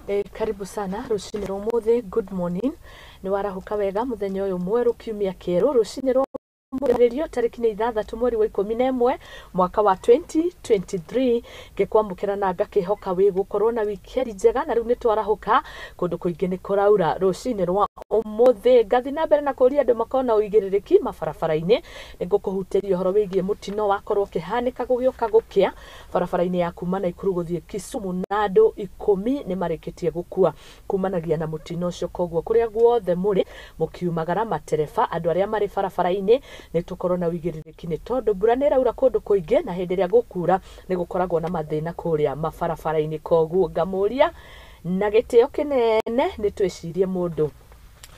Karibu sana rũcinĩ rwa ũmũthĩ. Good morning, nĩ warahũka wega mũthenya ũyũ mwerũ, kiumia kĩerũ, rũcinĩ rwa ũmũthĩ tarĩki nĩ 6 mweri wa 11 mwaka wa 2023. Ngĩkwamũkĩra na ngakĩhoka wĩ gũkorwo na wikendi njega. Na rĩu nĩ twarahũka, kũndũ kũingĩ nĩ kũraura rũcinĩ rwa ũmũthĩ. Ngathi na mbere na kũria andũ makorwo na ũigĩrĩrĩki mabarabara-inĩ. Nĩ ngũkũhutĩria ũhoro wĩgiĩ mũtino wakorwo ũkĩhanĩka gũgĩũka gũkĩa barabara-inĩ ya kuma Naikuru gũthiĩ Kisumu, na andũ 10 nĩ marĩkĩtie gũkua kumanagia na mũtino ũcio. Koguo kũrĩa guothe mũrĩ mũkiumagara, matereba, andũ arĩa marĩ barabara-inĩ, nĩ tũkorwo na ũigĩrĩrĩki, nĩ tondũ mbura nĩ ĩraura kũndũ kũingĩ, na hĩndĩ ĩrĩa gũkura nĩ gũkoragwo na mathĩna kũrĩa mabarabara-inĩ. Koguo ngamũria na gĩtĩo kĩnene nĩ twĩcirie mũndũ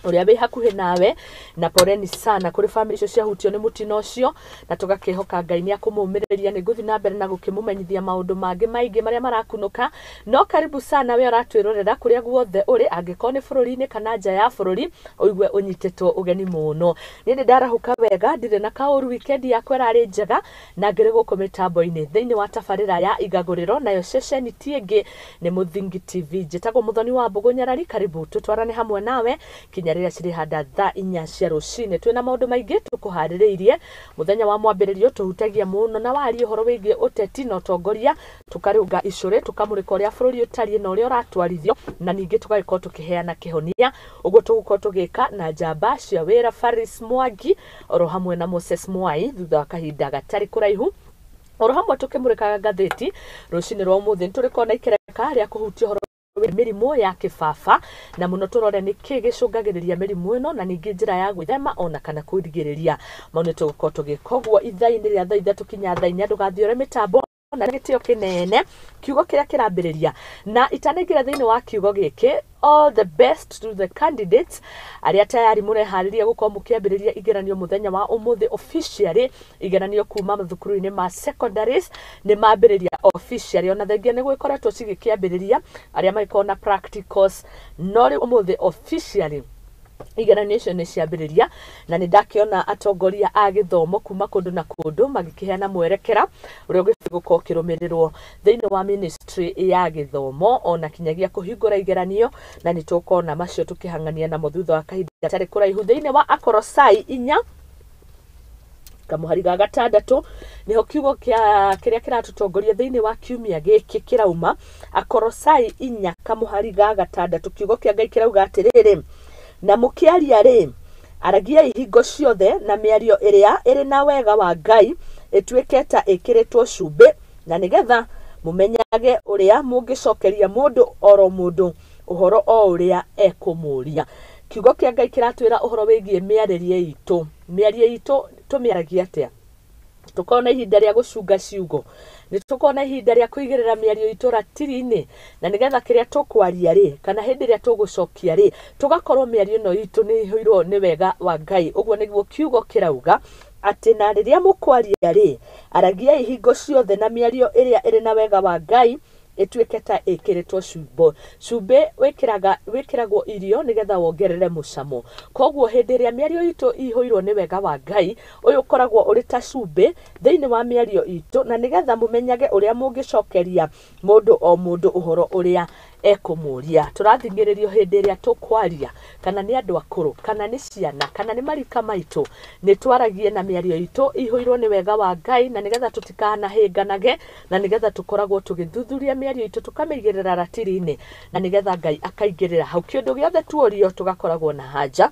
ũrĩa wĩ hakuhĩ nawe, na poleni sana kũrĩ famĩlĩ icio ciahutio nĩ mũtino ũcio, na tũgakĩhoka Ngai nĩ akũmũmĩrĩria. Nĩ ngũthiĩ na mbere na gũkĩmũmenyithia maũndũ mangĩ maingĩ marĩa marakunũka. No karibu sana we ũratwĩrorera kũrĩa guothe ũrĩ, angĩkorwo nĩ bũrũri-inĩ kana nja ya bũrũri, ũigue ũnyitĩtwo ũgeni mũno. Niĩ nĩ ndarahũka wega, ndirĩ na kaũru, wikendi yakwa ĩrarĩ njega, na ngĩrĩ gũkũ mĩtambo-inĩ thĩinĩ wa tabarĩra ya Igagũrĩro, nayo ceceni ti ĩngĩ nĩ Mũthingi TV. Njĩtagwo Mũthoni wa Mbũgũ Nyarari. Karibu tũtwarane hamwe nawe kinya rĩrĩa cirĩhanda thaa 4 cia rũcinĩ. Twĩna maũndũ maingĩ tũkũharĩrĩirie. Mũthenya wa mwambĩrĩrio tũhutagia mũno na warie ũhoro wĩgiĩ ũteti na ũtongoria, tũkarũnga icũrĩ, tũkamũrĩka ũrĩa bũrũri ũtariĩ na ũrĩa ũratwarithio, na ningĩ tũgagĩkorwo tũkĩheana kĩhonia. Ũguo tũgũkorwo tũgĩka na njamba cia wĩra Faris Mwangi oro hamwe na Moses Mwai thutha wa kahinda gatarĩ kũraihu. Oro hamwe tũkĩmũrĩkaga ngathĩti rũcinĩ rwa ũmũthĩ, nĩ tũrĩkorwo na ikereka rĩa kũhutia ũhoro mĩrimũ ya kĩbaba, na mũno tũrore nĩ kĩ gĩcũngagĩrĩria mĩrimũ ĩno, na ningĩ njĩra ya gwĩthema ona kana kwĩrigĩrĩria. Mau nĩ tũgũkorwo tũgĩka ũguo ithaa-inĩ rĩa thaa 3 kinya thaa 4. Ndũgathiore mĩtambo na gĩtĩo kĩnene kiugo kĩrĩa kĩrambĩrĩria. Na itanaingĩra thĩinĩ wa kiugo gĩkĩ, all the best to the candidates arĩa tayari mũreharĩria gũkorwo mũkĩambĩrĩria igeranio mũthenya wa ũmũthĩ officially. Igeranio kuma mathukuru-inĩ ma secondaries nĩ mambĩrĩria officially, ona thengia nĩ gwĩkoretwo cigĩkĩambĩrĩria arĩa magĩkorwo na practicals, no rĩu ũmũthĩ officially igeranio icio nĩ ciambĩrĩria. Na nĩ ndakĩona atongoria a gĩthomo kuma kũndũ na kũndũ magĩkĩheana mwerekera ũrĩa ũgĩbatiĩ gũkorwo ũkĩrũmĩrĩrwo thĩinĩ wa ministry ya gĩthomo ona kinyagia kũhingũra igeranio, na nĩ tũkona macio tũkĩhang'ania namo thutha wa kahinda gatarĩ kũraihu. Thĩinĩ wa Akorosai 4 kamũhari ga 6 nĩho kiugo kĩa kĩrĩa kĩratũtongoria thĩinĩ wa kiumia gĩkĩ kĩrauma. Akorosai 4 kamũhari ga 6, kiugo kĩa Ngai kĩrauga atĩrĩrĩ: "Na mũkĩaria rĩ, aragiai hingo ciothe na mĩario ĩrĩa ĩrĩ na wega wa Ngai, ĩtuĩke ta ĩkĩrĩtwo cumbĩ, na nĩgetha mũmenyage ũrĩa mũngĩcokeria mũndũ oro mũndũ ũhoro o ũrĩa ekũmũũria." Kiugo kĩa Ngai kĩratwĩra ũhoro wĩgiĩ mĩarĩrie itũ. Mĩario itũ tũmĩaragia atĩa? Tũkorwo na ihinda rĩa gũcunga ciugo, nĩ tũkorwo na ihinda rĩa kũigĩrĩra mĩario itũ ratiri-inĩ, na nĩgetha kĩrĩa tũkwaria rĩ, kana hĩndĩ ĩrĩa tũgũcokia rĩ, tũgakorwo mĩario ĩno itũ nĩ ĩihũirwo nĩ wega wa Ngai. Ũguo nĩguo kiugo kĩrauga atĩ, "Na rĩrĩa mũkwaria rĩ, aragiai hingo ciothe na mĩario ĩrĩa ĩrĩ na wega wa Ngai, ĩtuĩke ta ĩkĩrĩtwo cumbĩ." Cumbĩ wĩkĩraga wĩkĩragwo irio nĩgetha wongerere mũcamo. Koguo hĩndĩ ĩrĩa mĩario itũ ĩihũirwo nĩ wega wa Ngai, ũyũ ũkoragwo ũrĩ ta cumbĩ thĩinĩ wa mĩario itũ, na nĩgetha mũmenyage ũrĩa mũngĩcokeria mũndũ o mũndũ ũhoro ũrĩa ekũmũria. Tũrathing'ĩrĩrio hĩndĩ ĩrĩa tũkwaria, kana nĩ andũ akũrũ, kana nĩ ciana, kana nĩ marika maitũ, nĩ twaragie na mĩario itũ ĩihũirwo nĩ wega wa Ngai, na nĩgetha tũtikanahĩnganage, na nĩgetha tũkoragwo tũgĩthuthuria mĩario itũ, tũkamĩigĩrĩra ratiri-inĩ, na nĩgetha Ngai akaingĩrĩra hau. Kĩũndũ gĩothe tuorio tũgakoragwo na hanja.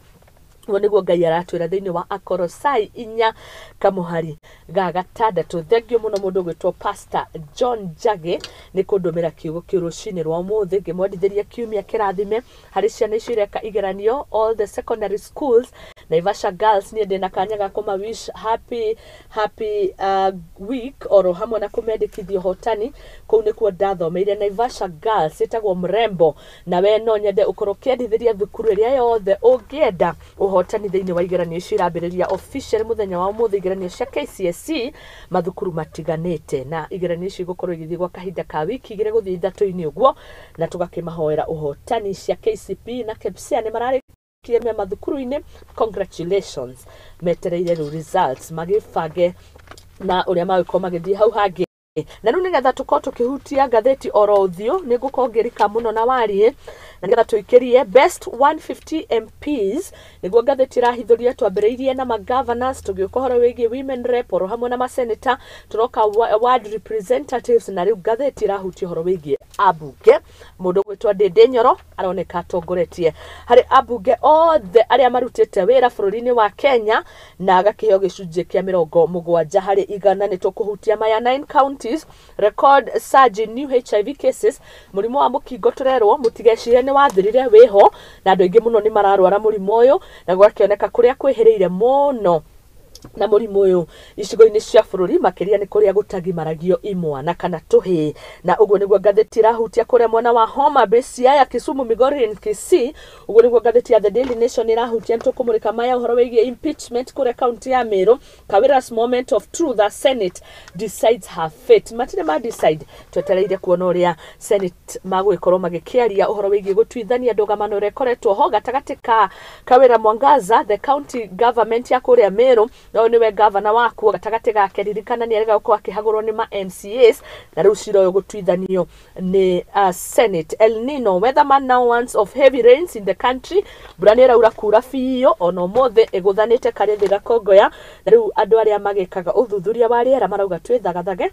Ũguo nĩguo Ngai aratwĩra thĩinĩ wa Akorosai 4 kamũhari ga 6. Thengiũ mũno mũndũ ũgwĩtwo Pastor John Njagĩ nĩ kũndũmĩra kiugo kĩu rũcinĩ rwa ũmũthĩ. Ngĩmwendithĩria kiumia kĩrathime harĩ ciana icio ireka igeranio, all the secondary schools, Naivasha Girls. Niĩ ndĩna kanya ga kũma wish happy happy week oro hamwe na kũmendekithia ũhotani. Kũu nĩkuo ndathomeire, Naivasha Girls, ĩtagwo Mrembo. Na we no nyende ũkorwo ũkĩendithĩria thukuru ĩrĩa yothe ũngĩenda ũhotani thĩinĩ wa igeranio icio irambĩrĩria official mũthenya wa ũmũthĩ, igeranio cia KCSE mathukuru matiganĩte. Na igeranio icio igũkorwo igĩthiĩ gwa kahinda ka wiki 2 gũthiĩ 3-inĩ ũguo, na tũgakĩmahoera ũhotani. Cia KCPE na KPSEA nĩ mararĩkirie me mathukuru-inĩ, congratulations. Metereire rĩu results magĩbange na ũrĩa magũkorwo magĩthiĩ hau hangĩ. Na rĩu nĩgetha tũkorwo tũkĩhutia ngathĩti oro ũthiũ, nĩ ngũkorwo ngĩrika mũno na wariĩ, na nĩgetha tũikĩrie best 150 MPs, nĩguo ngathĩti ĩrahithũria. Twambĩrĩirie na magovernors, tũgĩũka ũhoro wĩgiĩ women rep oro hamwe na maseneta, tũroka ward representatives, na rĩu ngathĩti ĩrahutia ũhoro wĩgiĩ ambunge. Mũndũ gwĩtwo Ndĩndĩ Nyoro aroneka atongoretie harĩ ambunge othe arĩa marutĩte wĩra bũrũri-inĩ wa Kenya, na agakĩheo gĩcunjĩ kĩa 70%. Nĩ tũkũhutia maya: 9 counties record surge in new HIV cases. Mũrimũ wa mũkingo tũrerwo mũtigecirie nĩ wathirire, wĩho na andũ aingĩ mũno nĩ mararwara mũrimũ ũyũ, na gũgakĩoneka kũrĩa kwĩhĩrĩire mũno na mũrimũ ũyũ icigo-inĩ cia bũrũri makĩria nĩ kũrĩa gũtagimaragio imwana kana tũhĩĩ. Na ũguo nĩguo ngathĩti ĩrahutia kũrĩa mwena wa Homa Bay, Siaya, Kisumu, Migori and Kisii. Ũguo nĩguo ngathĩti ya The Daily Nation ĩrahutia. Nĩtũkũmũrĩka maya: ũhoro wĩgiĩ impeachment kũrĩa kaunti ya Meru, Kawira's moment of truth as Senate decides her fate. Matirĩ ma decide, twetereire kuona ũrĩa Senate magũgĩkorwo magĩkĩaria ũhoro wĩgiĩ gũtuithania ndũgamano ĩrĩa ĩkoretwo ho gatagatĩ ka Kawira Mwangaza, the county government ya kũrĩa Meru, na ũyũ nĩwe gavana wakuo gatagatĩ gake. Ririkana nĩ arega gũkorwo akĩhagũrwo nĩ ma MCAs, na rĩu cira ũyũ gũtuithanio nĩ Senate. El Nino weatherman now warns of heavy rains in the country. Mbura nĩ ĩraura kura biũ, ona ũmũthĩ ĩgũthanĩte Karĩthĩ Gakongoya, na rĩu andũ arĩa magĩkaga ũthuthuria wa rĩera marauga twĩthagathage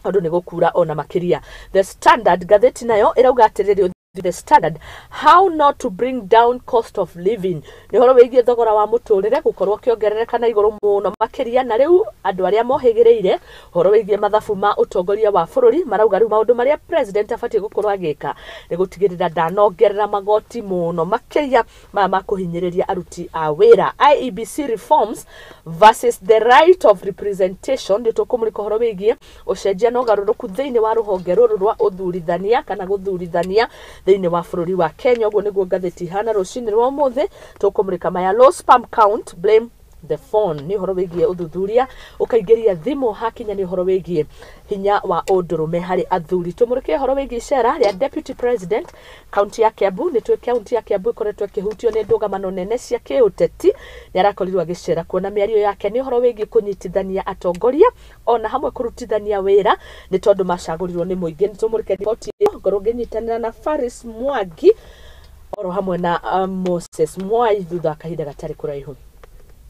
tondũ nĩ gũkura ona makĩria. The Standard ngathĩti nayo ĩrauga atĩrĩrĩ, The Standard, how not to bring down cost of living. Nĩ ũhoro wĩgiĩ thogora wa mũtũrĩre gũkorwo ũkĩongerereka na igũrũ mũno makĩria, na rĩu andũ arĩa mohĩgĩrĩire ũhoro wĩgiĩ mathabu ma ũtongoria wa bũrũri marauga rĩu maũndũ marĩa president abatiĩ gũkorwo agĩka nĩ gũtigĩrĩra ndanongerera magoti mũno makĩria maya ma kũhinyĩrĩria aruti a wĩra. IEBC reforms versus the right of representation. Nĩ tũkũmũrĩka ũhoro wĩgiĩ ũcenjia na ũgarũrũku thĩinĩ wa rũhonge rũrũ rwa ũthurithania kana gũthurithania thĩinĩ wa bũrũri wa Kenya. Ũguo nĩguo ngathĩti ihana rũcinĩ rwa ũmũthĩ. Tũkũmũrĩka maya: low sperm count, blame the phone. Nĩ ũhoro wĩgiĩ ũthuthuria ũkaingĩria thimũ hakinya nĩ ũhoro wĩgiĩ hinya wa ũndũrũme harĩ athuri. Tũmũrĩke ũhoro wĩgiĩ icera rĩa deputy president kaunti ya Kiambu. Nĩ tũĩ kaunti ya Kiambu ĩkoretwo ĩkĩhutio nĩ ndũgamano nene cia kĩũteti. Nĩ arakorirwo agĩcera kuona mĩario yake nĩ ũhoro wĩgiĩ kũnyitithania atongoria ona hamwe kũrutithania wĩra, nĩ tondũ macagũrirwo nĩ mũingĩ. Nĩ tũmũrĩke riboti ĩyo ngorwo ngĩnyitanĩra na Faris Mwangi oro hamwe na Moses Mwai thutha wa kahinda gatarĩ kũraihu.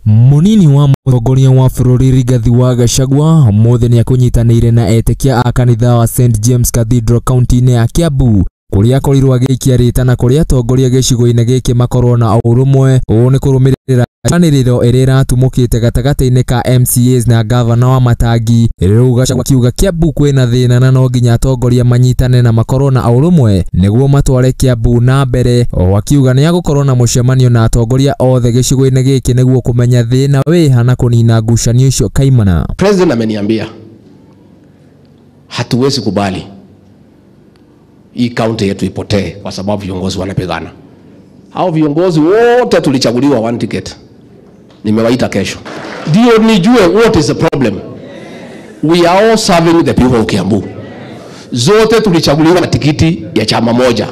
Munini wa mũtongoria wa bũrũri Rigathi wa Gachagua ũmũthĩ nĩakũnyitanĩire na etĩkia a kanitha wa St James Cathedral kaunti-inĩ ya Kiambu, kũrĩa akorirwo agĩikia rĩtana kũrĩ atongoria gĩcigo-inĩ gĩkĩ makorwo na ũrũmwe. Ũũ nĩ kũrũmĩrĩra njanĩrĩro ĩrĩa ĩratumũkĩte gatagatĩ-inĩ ka MCAs na gavana wa Matangi. Rĩu Gachagua akiuga Kiambu kwĩna thĩna na no nginya atongoria manyitane na makorwo na ũrũmwe nĩguo matware Kiambu na mbere. O akiuga nĩ agũkorwo na mũcemanio na atongoria othe gĩcigo-inĩ gĩkĩ nĩguo kũmenya thĩna wĩha na kũnina ngucanio icio kaimana. President ameniambia hatuwezi kubali hii kaunti yetu ipotee kwa sababu viongozi wanapigana. Hao viongozi wote tulichaguliwa one ticket. Nimewaita kesho ndio nijue what is the problem. We are all serving the people of Kiambu. Zote tulichaguliwa na tikiti ya chama moja.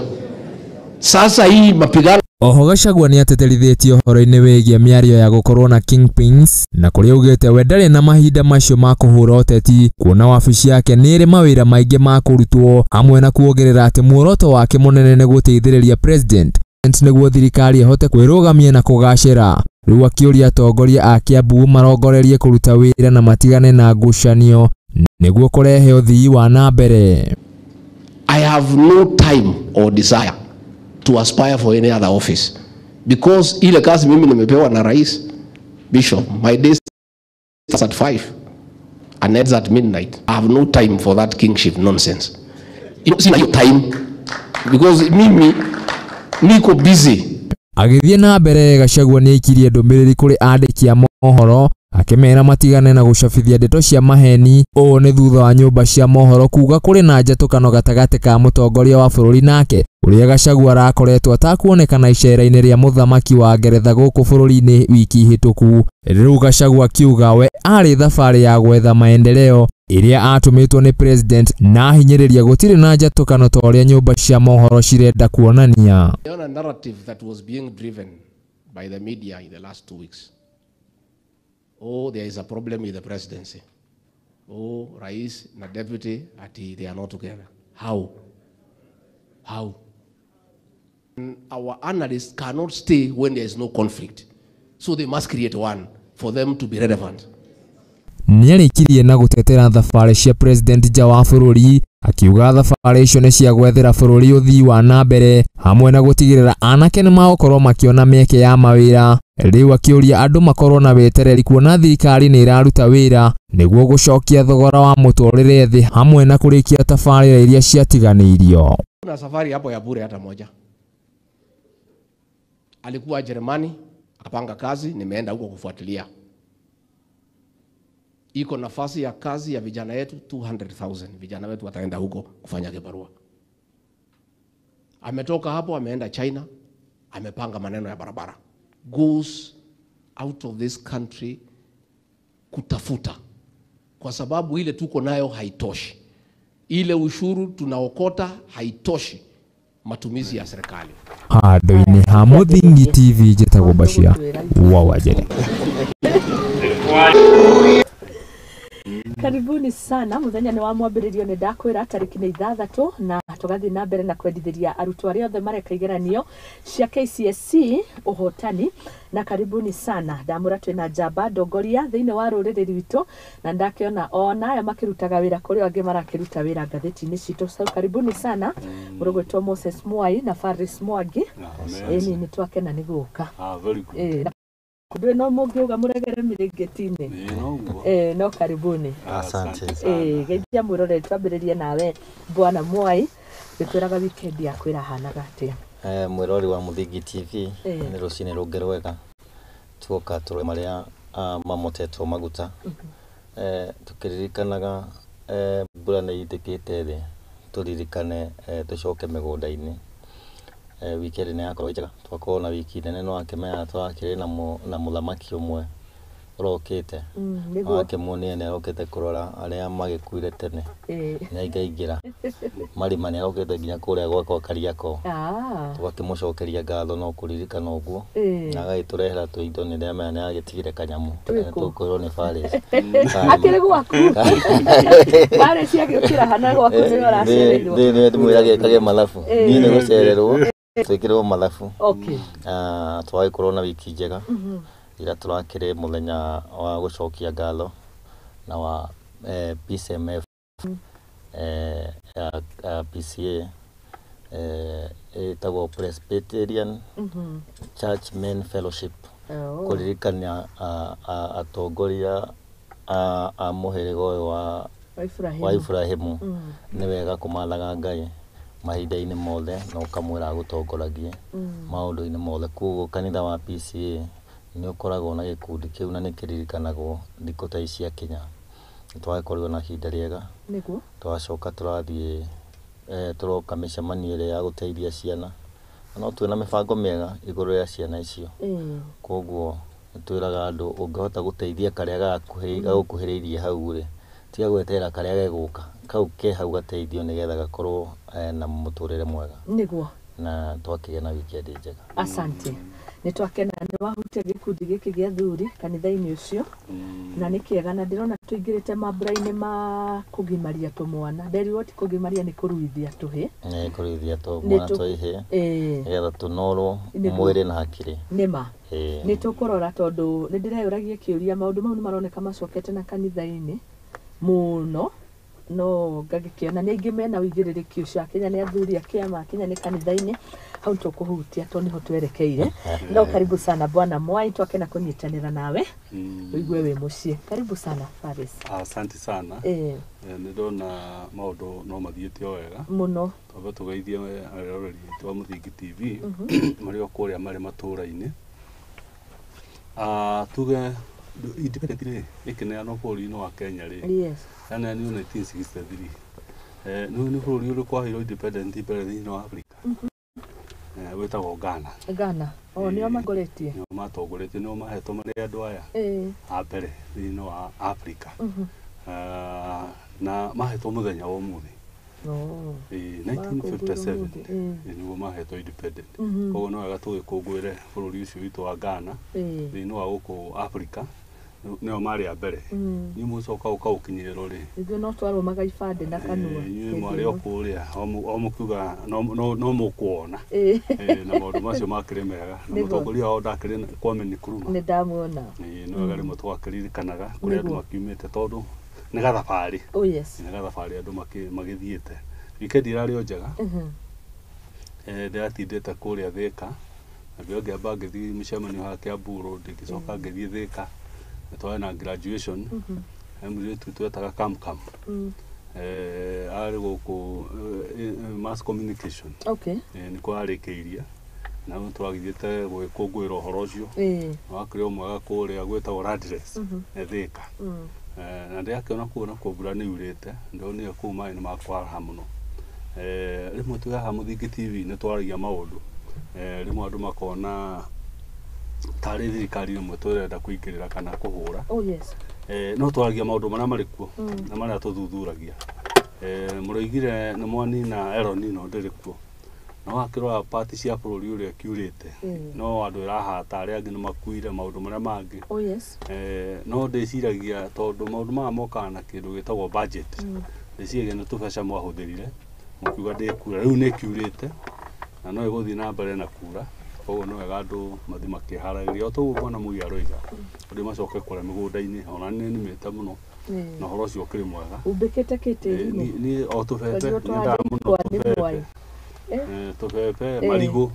Sasa hii mapigano. Oho Gachagua nĩ ateterithĩtie ũhoro-inĩ wĩgiĩ mĩario ya gũkorwo na kingpins, na kũrĩa augĩte we ndarĩ na mahinda macio ma kũhũra ũteti, kuona wabici yake nĩ ĩrĩ mawĩra maingĩ ma kũrutwo, hamwe na kuongerera atĩ muoroto wake mũnene nĩ gũteithĩrĩria president nĩguo thirikari ĩhote kwĩrũgamia na kũgacĩra. Rĩu akĩũria atongoria a Kiambu marongorerie kũruta wĩra na matigane na ngucanio nĩguo kũrehe ũthii wa na mbere. I have no time or desire to aspire for any other office, because ile kazi mimi nimepewa na rais Bishop, my day starts at 5 and ends at midnight. I have no time for that kingship nonsense. You know, sina hiyo time because mimi niko busy. Agĩthiĩ na mbere, Gachagua nĩ aikirie ndũmĩrĩri kũrĩ andĩki a mohoro akĩmera matigane na gũcabithia ndeto cia maheni. Ũũ nĩ thutha wa nyũmba cia mohoro kuga kũrĩ na njatũkano gatagatĩ ka mũtongoria wa bũrũri nake ũrĩa Gachagua arakoretwo atakuonekana icera-inĩ rĩa mũthamaki wa Ngeretha gũkũ bũrũri-inĩ wiki hĩtũku. Rĩu Gachagua akiuga we arĩ thabarĩ ya gwetha maendeleo ĩrĩa atũmĩtwo nĩ president, na ahinyĩrĩria gũtirĩ na njatũkano ta ũrĩa nyũmba cia mohoro cirenda kuonania. A narrative that was being driven by the media in the last 2 weeks. Oh, there is a problem with the presidency. Oh, rais na deputy ati they are not together. How? How? Our analysts cannot stay when there is no conflict. So they must create one for them to be relevant. Nĩarĩkirie na gũtetera thabarĩ cia president nja wa bũrũri akiuga thabarĩ icio nĩ cia gwethera bũrũri ũthii wa na mbere hamwe na gũtigĩrĩra anake nĩ magũkorwo makĩona mĩeke ya mawĩra. Rĩu akĩũria andũ makorwo na wetereri kuona thirikari nĩ ĩraruta wĩra nĩguo gũcokia thogora wa mũtũrĩre thĩ hamwe na kũrĩkia tabarĩra iria ciatiganĩirio. Kuna safari hapo ya bure hata moja. Alikuwa Jerumani akapanga kazi, nimeenda huko kufuatilia. Iko nafasi ya kazi ya vijana yetu 200,000. Vijana wetu wataenda huko kufanya kibarua. Ametoka hapo ameenda China, amepanga maneno ya barabara. Goes out of this country kutafuta. Kwa sababu ile tuko nayo haitoshi. Ile ushuru tunaokota haitoshi matumizi ya serikali. Handũ-inĩ ha Mũthingi TV njĩtagwo Bashir wa Wajeri. Karibuni sana muthenya ni wa mwambĩrĩrio nĩ ndakwĩra tarĩki nĩ 6 na tũgathiĩ na mbere na kwendithĩria arutwo arĩa othe mareka igeranio cia KCSE ũhotani na karibuni sana ndamũra twĩna njamba ndongoria thĩinĩ wa rũrĩrĩ rwitũ na ndakĩona ona aya makĩrutaga wĩra kũrĩ angĩ marakĩruta wĩra ngathĩti-inĩ citũ. So karibuni sana mũrũgwĩtwo Moses Mwai na Faris Mwangi. Ĩni nĩ twakena nĩ gũka. Very good. Ndwe no mũngĩuga mũregere mĩrĩngĩti-inĩ. No karibuni. Asante. Geithia mwĩroreri twambĩrĩrie nawe Bwana Mwai gĩtwĩraga weekend yaku ĩrahanaga atĩa? Mwĩrori wa Mũthingi TV nĩ rũcinĩ rũngĩ rwega tuoka tũrore marĩa mamotetwo maguta. Tũkĩririkanaga mbura nĩ ĩitĩkĩte thĩ tũririkane tũcoke mĩgũnda-inĩ. Weekend nĩ yakorwo njega twakorwo na wiki nene no akĩmenya twakĩrĩ na mũthamaki ũmwe ũrokĩte wakĩmuonia nĩ arokĩte kũrora arĩa magĩkuire tene nĩ aingaingĩra marima nĩ arokĩte nginya kũrĩa gwakwa Kariakoo tũgakĩmũcokeria ngatho no kũririkana ũguo na agagĩtũrehera tũindo nĩ ndĩramenya nĩ agĩtigire kanyamũ tũkwĩrwo nĩ Faris akĩrĩ gwaku Faris agĩũkĩra hana gwaku nĩ ũracererwo nĩ ndĩmwĩraga ekage mathabu niĩ nĩ gũcererwo twĩkĩrwo mathabu. Okay. Twagĩkorwo na wiki njega ira tũrakĩrĩ mũthenya wa gũcokia ngatho na wa PCMF PCA ĩtagwo Presbyterian Church Men Fellowship kũririkania atongoria a mũhĩrĩga ũyũ wa Ibrahimu nĩ wega kũmathaga Ngai mahinda-inĩ mothe na ũkamwĩra agũtongoragie maũndũ-inĩ mothe. Koguo kanitha wa PCA nĩ ũkoragwo na gĩkundi kĩu na nĩ kĩririkanagwo thikũ ta ici ciakinya. Nĩ twagĩkorirwo na ihinda rĩega nĩguo twacoka tũrathiĩ tũroka mĩcemanio ĩrĩa ya gũteithia ciana na no twĩna mĩbango mĩega igũrũ rĩa ciana icio. Koguo nĩ twĩraga andũ ũngĩhota gũteithia karĩa gagũkuhĩrĩirie hau rĩ tiga gweterera karĩa gegũka kau ke hau gateithio nĩgetha gakorwo na mũtũrĩre mwega nĩguo na twakĩgĩa na weekend njega. Asante. Nĩ twakena nĩ wahutia gĩkundi gĩkĩ gĩa athuri kanitha-inĩ ũcio na nĩ kĩega na ndĩrona tũingĩrĩte mambura-inĩ ma kũgimaria tũmwana nderirwo ti kũgimaria nĩ kũruithia tũhĩ nĩ kũruithia tũmwana tũihĩ nĩgetha tũnorwo mwĩrĩ na hakiri nĩma nĩ tũkũrora tondũ nĩ ndĩreyũragia kĩũria maũndũ mau nĩ maroneka macokete na kanitha-inĩ mũno no ngagĩkĩona nĩ aingĩ mena ũigĩrĩrĩki ũcio akinya nĩ athuri a kĩama akinya nĩ kanitha-inĩ hau tũkũhutia tondũ nĩho twerekeire. No karibu sana Bwana Mwai twakena kũnyitanĩra nawe ũigue wĩ mũciĩ. Karibu sana Faris. Asante sana. Nĩ ndona maũndũ no mathiĩte o wega mũno twambe tũgeithie aroreri aitũ a Mũthingi TV marĩ o kũrĩa marĩ matũũra-inĩ. Tuge independent rĩ ĩkĩneanwo bũrũri-inĩ wa Kenya rĩ yes yaneanirwo 1963 nĩ bũrũri ũrĩkũ waheirwo independent mbere thĩinĩ wa Africa? Wĩtagwo Ghana. Ghana o nĩo matongoretie nĩo matongoretie nĩo mahetwo marĩ andũ aya a mbere thĩinĩ wa Africa na mahetwo mũthenya wa ũmũthĩ 1957 nĩguo mahetwo independent. Koguo no wega tũgĩkũngũĩre bũrũri ũcio witũ wa Ghana thĩinĩ wa gũkũ Africa Nĩo marĩ a mbere. Inyuĩ mũcoka ũkaũkinyĩrĩrwo rĩ. Ithuĩ no twarũmaga ibandĩ na kanua. Inyuĩ mwarĩ o kũrĩa o mũkiuga no mũkuona. Na maũndũ macio makĩrĩ mega. Na mũtongoria wao ndakĩrĩ Kwame Nkrumah. Nĩ ndamuona. Nĩ wega rĩmwe tũgakĩririkanaga kũrĩa andũ makiumĩte tondũ nĩ gathabarĩ. Oh yes. Nĩ gathabarĩ andũ magĩthiĩte. Wikendi ĩrarĩ o njega. Ndĩratindĩte kũrĩa Thĩka. Na ngĩamba ngĩthiĩ mũcemanio haha Kiambu Road, ngĩcoka ngĩthiĩ Thĩka. Nĩ twarĩ na graduation. He mũirĩtu twetaga Kamkam. Arĩ gũkũ mass communication. Okay. Nĩkuo arĩkĩirie. Na rĩu twagĩthiĩte gũgĩkũngũĩra ũhoro ũcio. Wakĩrĩ o mwega kũrĩa gwĩtagwo Radless, Thĩka. Na ndĩrakĩona kũu nakuo mbura nĩ yurĩte, ndĩronire kũu maĩ nĩ makwaraha mũno. Rĩmwe twĩ haha Mũthingi TV nĩ twaragia maũndũ. Rĩmwe andũ makona tarĩ thirikari rĩmwe tũrenda kũingĩrĩra kana kũhũra. Oh yes. No twaragia maũndũ marĩa marĩ kuo na marĩa tũthuthuragia. Mũroigire nĩ mwanina El Nino ndĩrĩ kuo. No wakĩrora pati cia bũrũri ũrĩa kiurĩte. No andũ ĩrahata arĩa angĩ nĩ makuire maũndũ marĩa mangĩ. Oh yes. No ndĩciragia tondũ maũndũ maya mokaga na kĩndũ gĩtagwo budget. Ndĩciragia nĩ tũbeca mwahũthĩrire mũkiuga ndĩkura. Rĩu nĩ kiurĩte na no ĩgũthiĩ na mbere na kura. Koguo nĩ wega andũ mathiĩ makĩharagĩria. O toguo bwana Mugi aroiga, andũ macoke kũrĩa mĩgũnda-inĩ, ona nĩ nĩmĩte mũno. Na ũhoro ũcio ũkĩrĩ mwega. Umbĩkĩte kĩ tĩri-inĩ? Niĩ o tũbebe, nyendaga mũno tũbebe. Tũbebe, marigũ,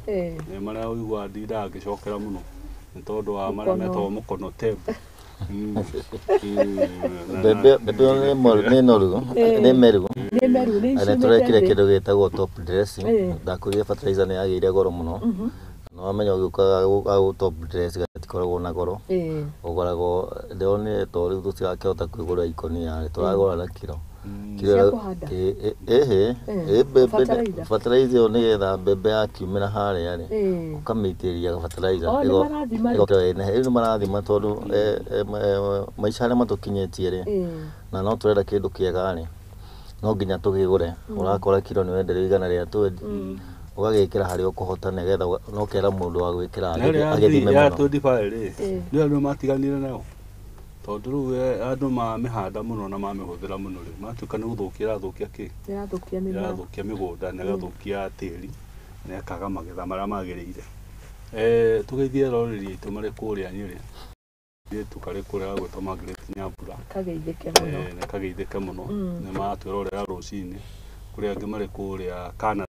marĩa ũiguaga ndindaga ngĩcokera mũno. Nĩ tondũ wa marĩa metagwo mũkono tembo. Mbembe nĩ noru, nĩ meru. Nĩ meru, nĩ Na tũrekire kĩndũ gĩtagwo top dressing. Ndakwĩrire fertilizer nĩ yagĩire goro mũno. No wamenya ũgĩũkaga top dress gatikoragwo na goro. Ũgũragwo ndĩronire to rĩu tũtirakĩhota kwĩgũrĩra ikũnia, tũragũra na kiro. Cia kũhanda? Mbembe fertilizer ĩyo nĩgetha mbembe yakiumĩra harĩa rĩ, ũkamĩitĩrĩria fertilizer. Rĩu nĩ marathima tondũ maica harĩa matũkinyĩtie rĩ, na no tũrenda kĩndũ kĩega rĩ, no nginya tũgĩgũre. Ũrakora kiro nĩ wenderio 120. Ũgagĩkĩra harĩa ũkũhota nĩgetha no kera mũndũ wa gwĩkĩra agĩthime mũno. Ya 25 rĩ, nĩ andũ matiganire nayo. Tondũ rĩu andũ mamĩhanda mũno na mamĩhũthĩra mũno rĩ, matuĩka nĩ gũthũkia ĩrathũkia kĩ? Ĩrathũkia mĩmera. Ĩrathũkia mĩgũnda na ĩgathũkia tĩri na ĩkaga magetha marĩa magĩrĩire. Tũgeithie eroreri aitũ marĩ kũrĩa Nyĩrĩ. Airĩtu karĩ kũrĩa gagwĩtwo Margaret Nyambura. Kageithĩke mũno. Nĩ kageithĩke mũno. Nĩ maratwĩrorera rũcinĩ. Kũrĩ angĩ marĩ kũrĩa Canada.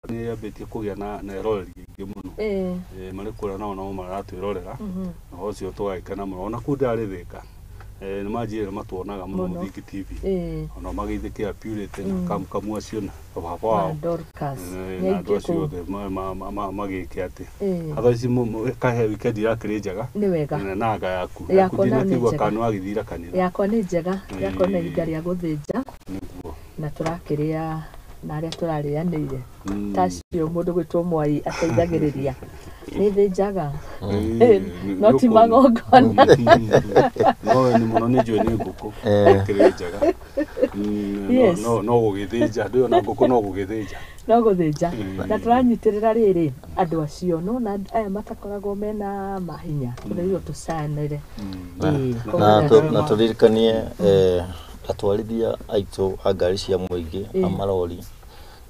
Nĩ yambĩtie kũgĩa na eroreri aingĩ mũno. Marĩ kũrĩa nao no maratwĩrorera. Na ũcio tũgagĩkena mũno. Ona kũu ndĩrarĩ Thĩka. Nĩ manjĩrire matuonaga mũno Mũthingi TV. Ona mageithĩkĩra Purity na Kamkamu acio na baba wao. Dorcas. Na andũ acio othe magĩke atĩ. Thaa ici kahe wikendi yakĩrĩ njega. Nĩ wega. Na anga yaku. Ndinakĩigua kana wagĩthira kanitha. Yakwa nĩ njega. Yakwa nĩ ihinda rĩa gũthĩnja. Nĩguo. Na tũrakĩrĩa na arĩa tũrarĩanĩire. Tacio mũndũ gwĩtwo Mwai ateithagĩrĩria. Nĩ thĩnjaga. No ti magongona. No nĩ mũno nĩ njũĩ nĩ ngũkũ. Kĩrĩ njega. No gũgĩthĩnja, ndũĩ ona ngũkũ no gũgĩthĩnja. No gũthĩnja. Na tũranyitĩrĩra rĩrĩ andũ acio no na aya matakoragwo mena mahinya tũrĩirwo tũcanĩre. Na tũririkanie atwarithia aitũ a ngari cia mũingĩ a marori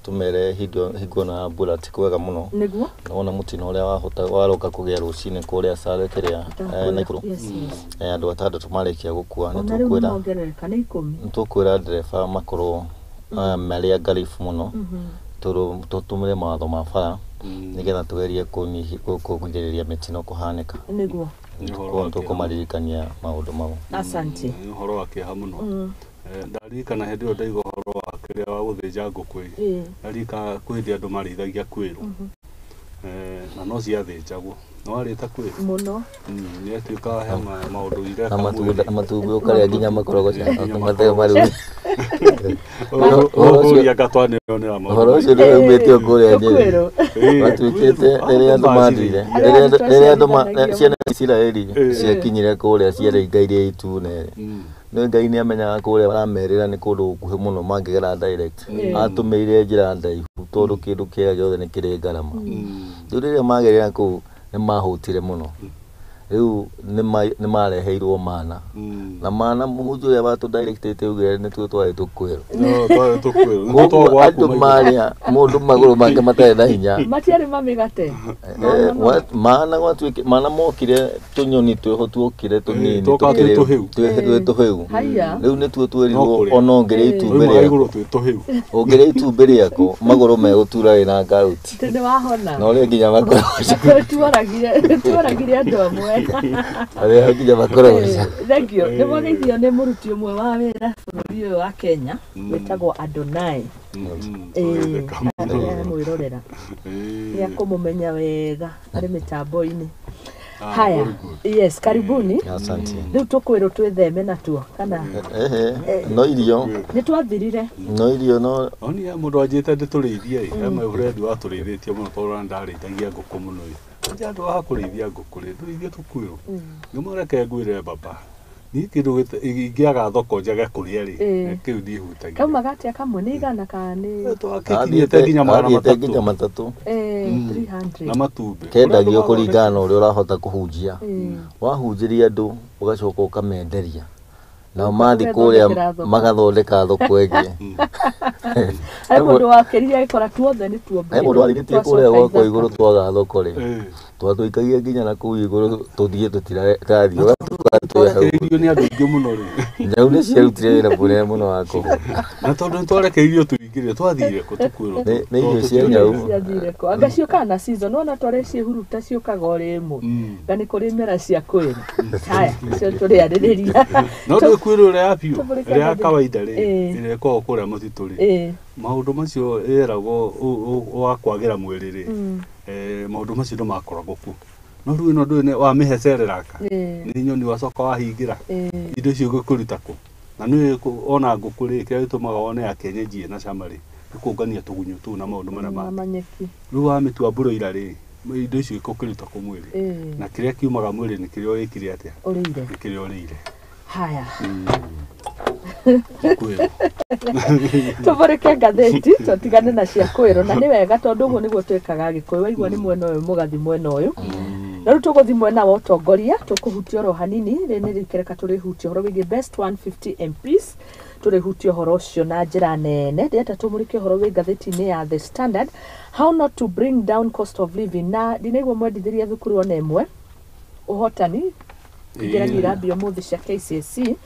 tumere hingo na mbura ti kwega mũno. Nĩguo nona mũtino ũrĩa wahota waroka kũgĩa rũcinĩ kũrĩa Sare kĩrĩa Naikuru. Andũ atandatũ marĩkia gũkua. Nĩ tũkwĩra ndereba makorwo marĩ angalifu mũno, tũtũmĩre mawatho ma bara nĩgetha tũgerie kũgirĩrĩria mĩtino kũhanĩka. Nĩguo tũkũmaririkania maũndũ mau. Asante. Nĩ ũhoro wa kĩeha mũno. Ndaririkana hĩndĩ ĩyo ndaigua ũhoro wa kĩrĩa wa gũthĩnja ngũkũ ĩ, ndarika kwĩ hĩndĩ andũ marĩithagia kwĩrũ na no ciathĩnjagwo. No warĩte kwĩrũ mũno. Nĩ atuĩka he maũndũ ireka na matumbĩ ũkarĩa nginya makorogoca mateo marĩ. Ũrĩa ngatwanĩonera maũndũ. Ũhoro ũcio nĩ umĩte o kũrĩa Nyĩrĩ. Matuĩkĩte rĩrĩa andũ mathire, rĩrĩa andũ ciana cia Isiraeli ciakinyire kũrĩa ciarĩ Iria Itune. Nĩ Ngai nĩ amenyaga kũrĩa maramerĩra nĩ kũndũ gũkuhĩ mũno mangĩgera direct. Atũmĩire njĩra ndaihu tondũ kĩndũ kĩega gĩothe nĩ kĩrĩ ngarama. Rĩu rĩrĩa magerera kũu nĩ mahũtire mũno. Rĩu nĩ mareheirwo mana. Na mana mũhunjia ũrĩa watũdirectĩte augire nĩtuo twarĩ tũkwĩrwo. No, twarĩ tũkwĩrwo. Nĩtuo Koguo twagwa andũ kuma igũrũ. marĩa mũndũ magũrũ make matarĩ na hinya. Matiarĩ mamĩgate. Mana gwatuĩke mana mokire tũnyoni twĩho tuokire tũnini twoka twĩ tũhĩu. Twĩ tũhĩu. Haiya. Rĩu nĩtuo twerirwo No kũrĩa. ona ũngĩrĩa itumbĩ Twauma rĩaku. igũrũ twĩ tũhĩu. Ũngĩrĩa itumbĩ rĩaku magũrũ megũtura wĩna gout. Tĩ nĩ wahona. Na ũrĩe nginya makorogoca. Tuoragire andũ amwe. Ũrĩe nginya makorogoca. Thank you. Nĩ mwageithio nĩ mũruti ũmwe wa wĩra bũrũri ũyũ wa Kenya wĩtagwo Adonai. Aramwĩrorera. Nĩ akũmũmenya wega arĩ mĩtambo-inĩ. Haya. Yes, karibuni. Asante. Rĩu tũkwĩrwo twĩtheme natuo kana Ehe, no irio, nĩ twathirire. no irio no Oni mũndũ anjĩte ndĩtũrĩithie ĩ, he my friend watũrĩithĩtie mũno tondũ ona ndarĩithagia ngũkũ mũno ĩ. Anja andũ a kũrĩithia ngũkũ rĩ, ndũrĩithie tũkuĩrwo. Ngĩmwĩra ngwĩre baba, niĩ kĩndũ ingĩaga thoko njage kũrĩa rĩ, kĩu ndihutagia. Kaumaga atĩa kamwe nĩ igana kana nĩ Twakĩkinyĩte nginya magana athiĩte nginya matatũ matatũ. 300. Na matumbĩ. Kendagio kũringana na ũrĩa ũrahota kũhunjia. Wahunjĩria andũ ũgacoka ũkamenderia. Nao mathiĩ kũrĩa magathondeka thoko ĩngĩ. Harĩ mũndũ wakĩrire agĩkora tuothe nĩ tuo. He mũndũ warĩtie kũrĩa gwakwa igũrũ twaga thoko rĩ, twatũikagia nginya na kũu igũrũ tũthiĩ tũtirathiĩ ũgatuga twĩ hau. Twarekereirio nĩ andũ aingĩ mũno rĩ. Nyau nĩ ciarutire wĩra mũnene mũno wa kũhũra. Na tondũ nĩ twarekereirio tũingĩre twathire kũ tũkwĩrwo. Nĩ irio cia nyau. Ciathire kũ. Anga ciũkaga na season wona twarĩ ciĩhuruta ciũkaga o rĩmwe. Nga nĩ kũrĩ imera cia kwĩra. Haya, cio tũrĩarĩrĩria. No ndũ kwĩrwo ĩrĩa ya biũ, Tũmũrĩke ĩrĩa ya ngathĩti. kawaida rĩ, ĩrĩa ĩkoragwo kũrĩa mũtitũ rĩ. Maũndũ macio ĩragwo wa kwagĩra mwĩrĩ rĩ, maũndũ macio nĩ makoragwo kuo. No rĩu ĩno ndũĩ wamĩhecereraka nĩ nyoni wacoka wahingĩra indo icio igũkũruta kũ. Na nĩ ona ngũkũ rĩ, kĩrĩa gĩtũmaga wone ya kienyeji ĩna cama rĩ, nĩ kũngania tũgunyũ tũu na maũndũ marĩa mangĩ. Manyeki. Rĩu wamĩtua broiler rĩ, indo icio igũkũruta kũ mwĩrĩ. Na kĩrĩa kiumaga mwĩrĩ nĩ kĩrĩa wĩkire atĩa? Ũrĩire. Nĩ kĩrĩa ũrĩire. Haya. Tũkwĩrwo. Tũmũrĩke ngathĩti tũtigane na cia kwĩrwo na nĩ wega tondũ ũguo nĩguo twĩkaga Gĩkũyũ waigua nĩ mwena ũyũ mũgathi mwena ũyũ. Na rĩu tũgũthiĩ mwena wa ũtongoria tũkũhutia oro hanini rĩ nĩ rĩkereka tũrĩhutia ũhoro wĩgiĩ best 150 MPs tũrĩhutia ũhoro ũcio na njĩra nene. Ndĩrenda tũmũrĩke ũhoro wĩ ngathĩti-inĩ ya The Standard, how not to bring down cost of living. Na ndinaigua mwendithĩria thukuru ona ĩmwe ũhotani igeranio irambia ũmũthĩ cia KCSE.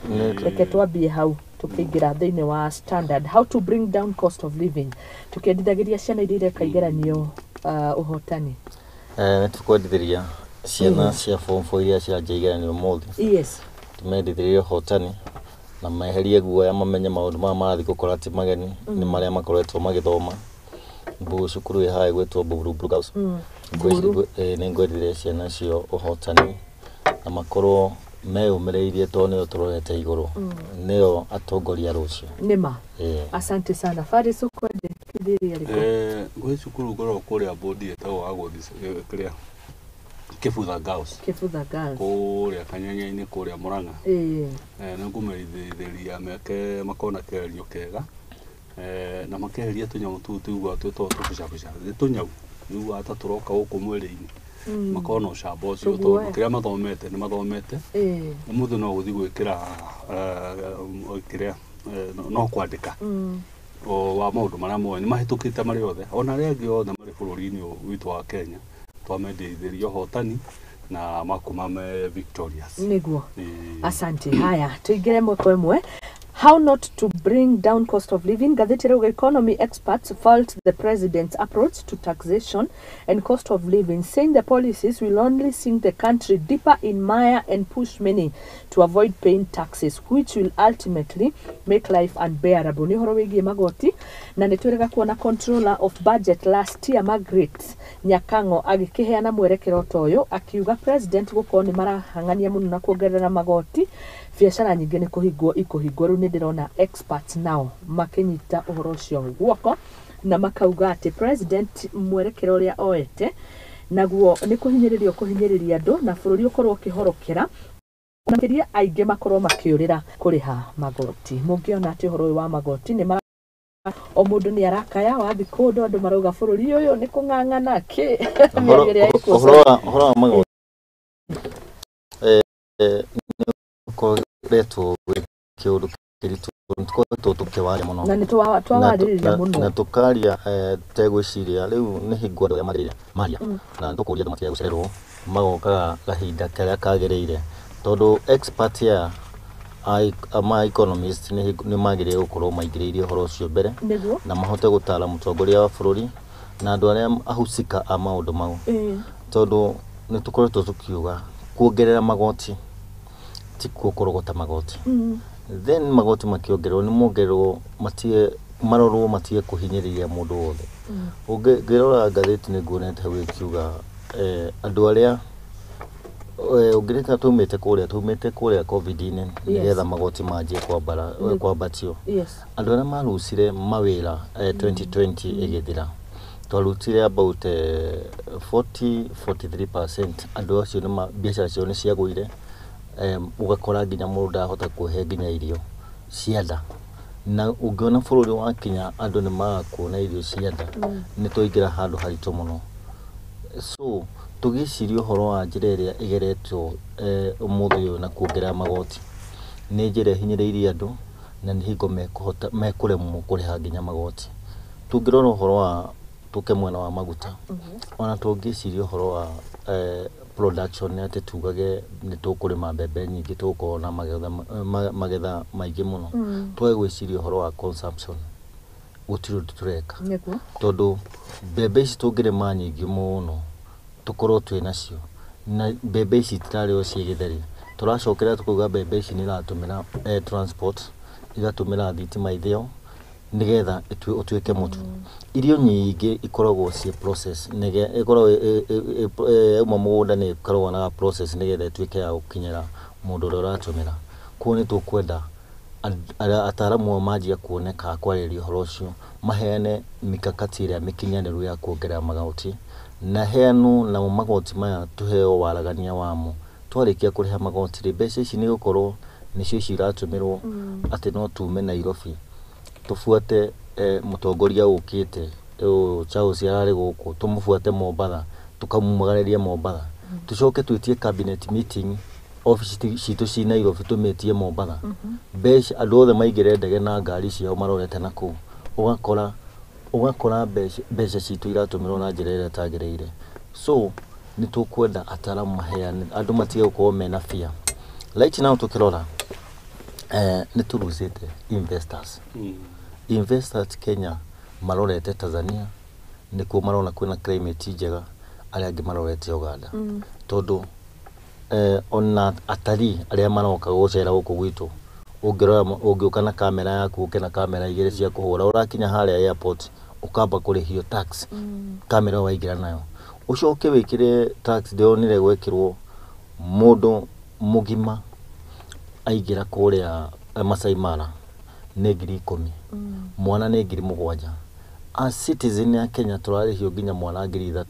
Reke twambie hau tukĩingĩra thĩinĩ wa Standard, how to bring down cost of living, tukĩendithagĩria ciana iria ireka igeranio ũhotani. Nĩ tũkwendithĩria ciana cia form 4 iria ciranjia igeranio ũmũthĩ. Yes. Tũmendithĩrie ũhotani na meherie guoya mamenye maũndũ maya marathiĩ gũkora ti mageni, nĩ marĩa makoretwo magĩthoma. Cukuru ĩ haha ĩgwĩtwo Mburu Girls. Nĩ ngwendithĩria ciana icio ũhotani na makorwo meyũmĩrĩirie tondũ nĩo tũrorete igũrũ, nĩo atongoria rũciũ. Nĩma. Asante sana. Faris, ũkwendekithĩria rĩkũ? Gwĩ cukuru ngoragwo kũrĩa bodi ĩtagwo Agũthi kĩrĩa Kĩbutha Girls. Kĩbutha Girls. Kũrĩa Kanyanya-inĩ kũrĩa Mũrang'a. Nĩ ngũmerithĩria meke makorwo na kĩgerio kĩega, na makeheria tũnyamũ tũu tũiguaga twĩtagwo tũbucabuca, nĩ tũnyau ũiguaga ta tũroka gũkũ mwĩrĩ-inĩ. Makorwo na ũcamba ũcio tondũ kĩrĩa mathomete nĩ mathomete. Ũmũthĩ no gũthiĩ gwĩkĩra kĩrĩa no kwandĩka wa maũndũ marĩa moĩ nĩ mahĩtũkĩte marĩ othe ona arĩa angĩ othe marĩ bũrũri-inĩ witũ wa Kenya. Twamendithĩria ũhotani na makuma me victorious. Nĩguo. Asante. Haya, tũingĩre ĩmwe kwa ĩmwe. How not to bring down cost of living. Ngathĩti ĩrauga economy experts fault the president's approach to taxation and cost of living, saying the policies will only sink the country deeper in mire and push many to avoid paying taxes, which will ultimately make life unbearable. Nĩ ũhoro wĩgiĩ magoti na nĩ twĩrĩga kuona controller of budget last year Margaret Nyakang'o agĩkĩheana mwerekero ta ũyũ akiuga president gũkorwo nĩ marahang'ania mũno na kuongerera magoti, biacara nyingĩ nĩ kũhingwo ikũhingwo. Rĩu nĩ ndĩrona experts nao makĩnyita ũhoro ũcio guoko na makauga atĩ president mwerekero ũrĩa oete naguo nĩ kũhinyĩrĩria kũhinyĩrĩria andũ na bũrũri ũkorwo ũkĩhorokera makĩria aingĩ makorwo makĩũrĩra kũrĩha magoti. Mũngĩona atĩ ũhoro ũyũ wa magoti nĩ o mũndũ nĩ arakaya wathi kũndũ andũ marauga bũrũri ũyũ nĩ kũng'ang'ana kĩ. Ũhoro wa magoti Nĩ ũkoretwo wĩ kĩũndũ kĩritũ, nĩtũkoretwo tũkĩwaria mũno Na nĩ twawarĩrĩria mũno. Na tũkaria tegwĩciria rĩu nĩ hingo andũ arĩa marĩria maria na tũkũria andũ matige gũcererwo, magokaga kahinda karĩa kagĩrĩire, tondũ expert aya ma economist nĩ magĩrĩire gũkorwo maingĩrĩirie ũhoro ũcio mbere na mahote gũtara mũtongoria wa bũrũri na andũ arĩa ahusika a maũndũ mau, tondũ nĩ tũkoretwo tũkiuga kuongerera magoti ti kuo kũrogota magoti. Then magoti makĩongererwo nĩ mongererwo matige marorwo matige kũhinyĩrĩria mũndũ wothe. Ũngĩrora ngathĩti nĩ nguonete hau ĩkiuga andũ arĩa ũngĩrĩka tumĩte kũrĩa COVID-inĩ nĩgetha magoti manjie kwambara kwambatio. Andũ arĩa marucire mawĩra 2020 ĩgĩthira twarutire about 40 43%. Andũ acio nĩ biacara ciao nĩ ciagũire, ũgakora nginya mũndũ ndahota kwĩhe nginya irio cia nda, na ũngĩona bũrũri wa Kenya andũ nĩ maga kuona irio cia nda, nĩ twaingĩra handũ haritũ mũno. So tũgĩciria ũhoro wa njĩra ĩrĩa ĩgeretwo ũmũthĩ ũyũ na kuongerera magoti nĩ njĩra ĩhinyĩrĩirie andũ, na nĩ hingo mekũhota mekũremwo kũrĩha nginya magoti. Tũngĩrora ũhoro wa tũke mwena wa maguta, ona tũngĩciria ũhoro wa production nĩ atĩ tugage nĩ tũkũrĩma mbembe nyingĩ, tũgũkorwo na magetha, magetha maingĩ mũno, twage gwĩciria ũhoro wa consumption, gũtirĩ ũndũ tũreka. Tondũ mbembe ici tũngĩrĩma nyingĩ mũno tũkorwo twĩ nacio, na mbembe ici itirarĩo ciĩ gĩtheri, tũracokera tũkauga mbembe ici nĩ iratũmĩra transport, igatũmĩra thitima ithĩo nĩgetha ũtuĩke mũtu. Irio nyingĩ ikoragwo ciĩ process, ĩkoragwo yauma mũgũnda nĩ ĩkoragwo na process nĩgetha ĩtuĩke ya gũkinyĩra mũndũ ũrĩa ũratũmĩra. Koguo nĩ tũkwenda ataaramu ao manjia kuoneka kwarĩrĩria ũhoro ũcio, maheane mikakati ĩrĩa mĩkinyanĩru ya kuongerera magoti, na heanwo namo magoti maya tũheo waragania wamo. Twarĩkia kũrĩha magoti rĩ, mbeca ici nĩ gũkorwo nĩcio ici iratũmĩrwo atĩ no tume Nairobi tũbuate mũtongoria ũkĩte ũyũ Charles ararĩ gũkũ, tũmũbuate Mombatha, tũkamumagariria Mombatha, tũcoke twĩtie cabinet meeting office citũ ci Nairobi tũmĩtie Mombatha, mbeca andũ othe maingĩre ndege na ngari ciao marorete na kũu, ũgakora mbeca citũ iratũmĩrwo na njĩra ĩrĩa ĩtagĩrĩire. So nĩ tũkwenda ataaramu maheane, andũ matige gũkorwo mena fear. Right now tũkĩrora nĩ tũrucĩte investors. Investors Kenya marorete Tanzania, nĩkuo marona kwĩna climate njega, arĩa angĩ marorete Uganda, tondũ ona atarii arĩa maroka gũcera gũkũ gwitũ, ũngĩrora ũngĩũka na kamera yaku, ũke na kamera igĩrĩ cia kũhũra, ũrakinya harĩa airport ũkamba kũrĩhio tax kamera ĩyo waingĩra nayo, ũcoke wĩkĩre tax. Ndĩronire gwekĩrwo mũndũ mũgima aingĩra kũrĩa Masai Mara nĩ 10,000, mwana nĩ 7,000. A citizen ya Kenya tũrarĩhio nginya mwana 3,000,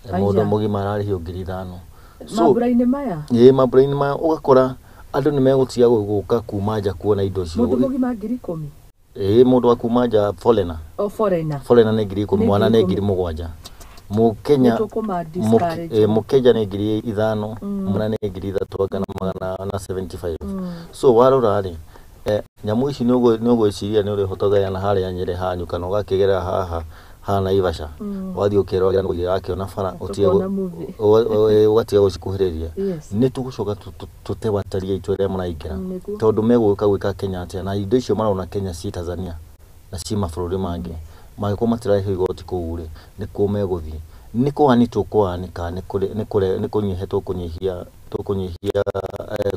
mũndũ Aya. mũgima ararĩhio 5,000. So Mambura-inĩ maya. Ĩĩ, mambura-inĩ maya ũgakora andũ nĩ megũtiga gũka kuma nja kuona indo icio. Mũndũ mũgima 10,000? Ĩĩ, mũndũ wa kuma nja, foreigner. O foreigner. Foreigner nĩ 10,000, Nĩ mwana nĩ 10,000. 7,000. Mũkenya Nĩ tũkũma discourage. Mũkenya nĩ 5,000, mwana nĩ 3,000 anga na magana na 75. So warora rĩ, nyamũ ici nĩ ũgwĩciria nĩ ũrĩhota kũgayana harĩa Nyĩrĩ hanyu kana ũgakĩgerera haha ha Naivasha, wathiĩ ũkĩrorera ũrakĩona bara ũtige Tũkona movie. Ũgatiga gũcikuhĩrĩria. Nĩ tũgũcoka tũte watarii aitũ arĩa maraingĩra, tondũ megũka gwĩka Kenya atĩa na indo icio marona Kenya ci Tanzania na ci mabũrũri mangĩ? Mangĩkorwo matirarĩhio igoti kũu rĩ, nĩkuo megũthiĩ. Nĩ kũani tũkũanika nĩ kũnyihia tũkũnyihia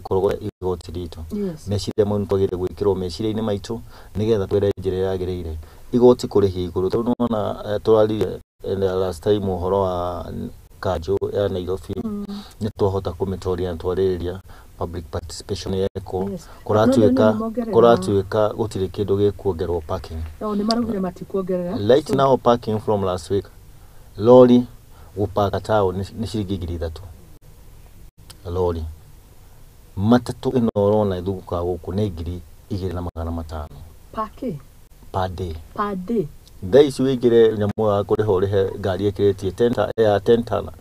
kũrogota igoti ritũ. Meciria mau nĩ twagĩrĩire gwĩkĩrwo meciria-inĩ maitũ nĩgetha twere njĩra ĩrĩa yagĩrĩire igoti kũrĩhia igũrũ, tondũ nĩwona tũraririe last time ũhoro wa kanjũ ya Nairobi, nĩ twahota kũmĩtoria na twarĩrĩria public participation yekwo. Kũratuĩka No, no, nĩ mongerera. Kũratuĩka gũtirĩ kĩndũ gĩkuongerwo parking. No, nĩ maraugire matikuongerera. Right now parking from last week, lori gũpaka town nĩ ciringi 3,000 lori. Matatũ ĩno ũrona ĩthungũkaga gũkũ nĩ 2,500. Paki Per day. Per day. Thaa ici wĩingĩre nyamũ ya kũrĩha ũrĩhe ngari ĩkĩrĩtie 10 ya 10 tana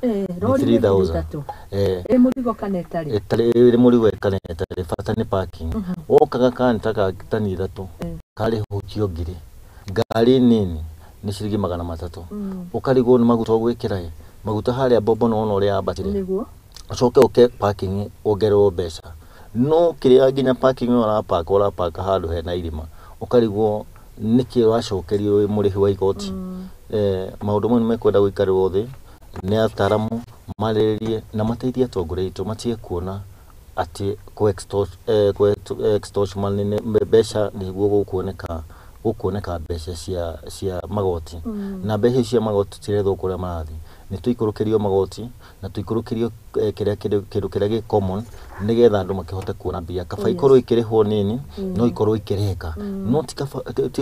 rori nĩ 3000. 3,000. Eh, Ĩ mũrigo kana ĩtarĩ? Ĩtarĩ ĩrĩ mũrigo kana ĩtarĩ, bata nĩ parking. Woka gakanta ka tani 3 karĩhũkio 1000, ngari nini nĩ ciringi 300. Ũkarigwo nĩ maguta ũgwĩkĩra ĩ maguta harĩa mbombo nĩwona ũrĩa yambatire. Nĩguo. Ũcoke ũke parking wongererwo mbeca, no kĩrĩa nginya parking ĩyo ũrapaka ũrapaka handũ hena irima, ũkarigwo nĩkĩ ũracokerio wĩ mũrĩhi wa igoti. Maũndũ mau nĩ mekwenda gũikarĩrwo thĩ nĩ ataramu marĩrĩrie na mateithie atongoria aitũ matige kuona atĩ kũ extort money nĩ mbeca nĩguo gũkuoneka mbeca cia magoti, na mbeca ici cia magoti cirethwo kũrĩa marathiĩ. Nĩ tũikũrũkĩrio magoti na tũikũrũkĩrio kĩrĩa kĩndũ kĩrĩa gĩ common nĩgetha andũ makĩhote kuona mbia. Kaba ikorwo ikĩrĩhwo nini no ikorwo ikĩrĩhĩka, no ti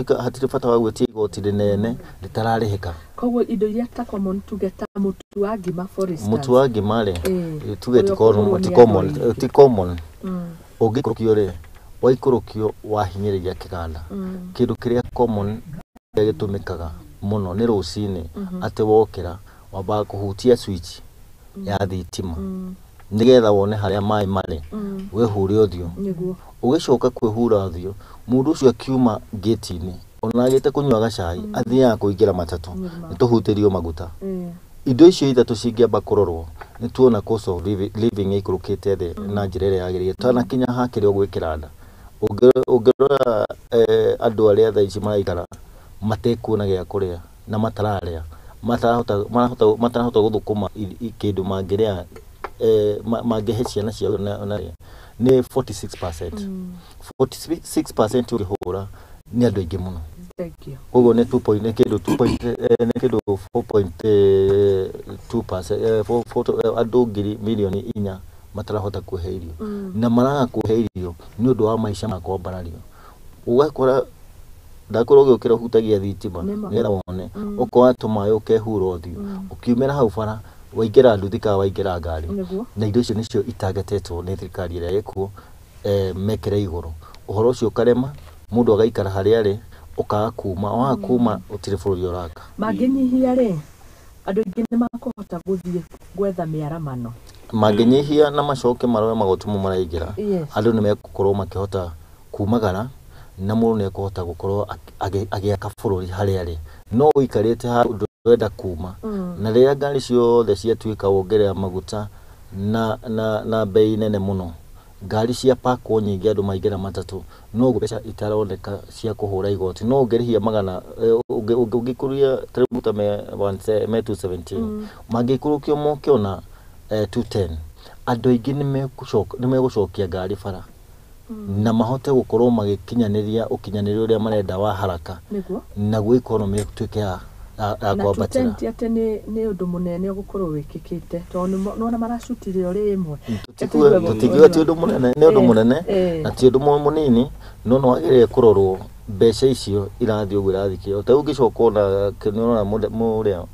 hatirĩ bata wa gwĩtia igoti rĩnene rĩtararĩhĩka. Koguo indo iria ta common, tuge ta mũtu wa ngima for instance. Mũtu wa ngima rĩ, tuge ti ũrĩa common, ũkũgũrwo ti nĩ common, andũ aingĩ. ti common. Ũngĩikũrũkio rĩ, waikũrũkio wahinyĩrĩria kĩganda. Kĩndũ kĩrĩa common kĩrĩa gĩtũmĩkaga mũno nĩ rũcinĩ, atĩ wokĩra wambaga kũhutia switch ya thitima nĩgetha wone harĩa maĩ marĩ, wĩhure ũthiũ. Nĩguo. Ũgĩcoka kwĩhura ũthiũ, mũndũ ũcio akiuma ngĩti-inĩ ona agĩte kũnyua gacai athiaga kũingĩra matatũ, nĩ tũhutĩrio maguta. Indo icio ithatũ cingĩamba kũrorwo nĩ tuona cost of living ĩikũrũkĩte thĩ na njĩra ĩrĩa yagĩrĩire tanakinya ha kĩrĩa ũgwĩkĩra nda. Ũngĩrora andũ arĩa thaa ici maraikara matekuona gĩa kũrĩa na matararĩa, matarahota gũthũkũma kĩndũ mangĩrĩa, mangĩhe ciana ciao na nĩ 46%. 46% ũngĩhũra nĩ andũ aingĩ mũno. Thank you. Koguo nĩ 2 point, nĩ kĩndũ 2 point, nĩ kĩndũ 4.2%, andũ ngiri mirioni 4 matarahota kwĩhe irio, na maraga kwĩhe irio nĩ ũndũ wa maica ma kwambarario. Ũgakora ndakorwo ũgĩũkĩra ũhutagia thitima Nĩma. nĩgetha wone, ũkoya tũmaĩ ũkehura ũthiũ, ũkiumĩra hau bara waingĩra nduthi kana waingĩra ngari. Nĩguo. Na indo icio nĩcio itagetetwo nĩ thirikari ĩrĩa ĩkuo, mekĩre igũrũ ũhoro ũcio ũkarema mũndũ agaikara harĩa arĩ, ũkaga kuma, waga kuma ũtirĩ bũrũri ũraka. Mangĩnyihia rĩ, andũ aingĩ nĩ makũhota gũthiĩ gwetha mĩaramano. Mangĩnyihia na macoke marore magoti mo maraingĩra, Yes. andũ nĩ megũkorwo makĩhota kumagara na mũndũ nĩ ekũhota gũkorwo agĩaka bũrũri harĩa arĩ, no ũikarĩte handũ ndũrenda kuma, na rĩrĩa ngari ciothe ciatuĩka wongerera maguta na bei nene mũno, ngari cia pakwo nyingĩ andũ maingĩra matatũ, no mbeca itaroneka cia kũhũra igoti. No ũngĩrĩhia magana ũngĩikũria ta rĩu maguta me 217, mangĩikũrũkio moke ona 210, andũ aingĩ nĩ megũcokia ngari bara na mahote gũkorwo magĩkinyanĩria ũkinyanĩria ũrĩa marenda wa haraka, Nĩguo. naguo economy ĩtuĩke ya Na kwambatĩra. 210 atĩ nĩ ũndũ mũnene ũgũkorwo wĩkĩkĩte tondũ nĩwona maracutire ũrĩ ĩmwe. Tũtingiuga ti ũndũ mũnene, nĩ ũndũ mũnene na ti ũndũ mũnini, no nĩ wagĩrĩire kũrorwo mbeca icio irathiĩ ũguo irathiĩ kĩo. Ta rĩu ũngĩcoka ona nĩũrona mũrĩa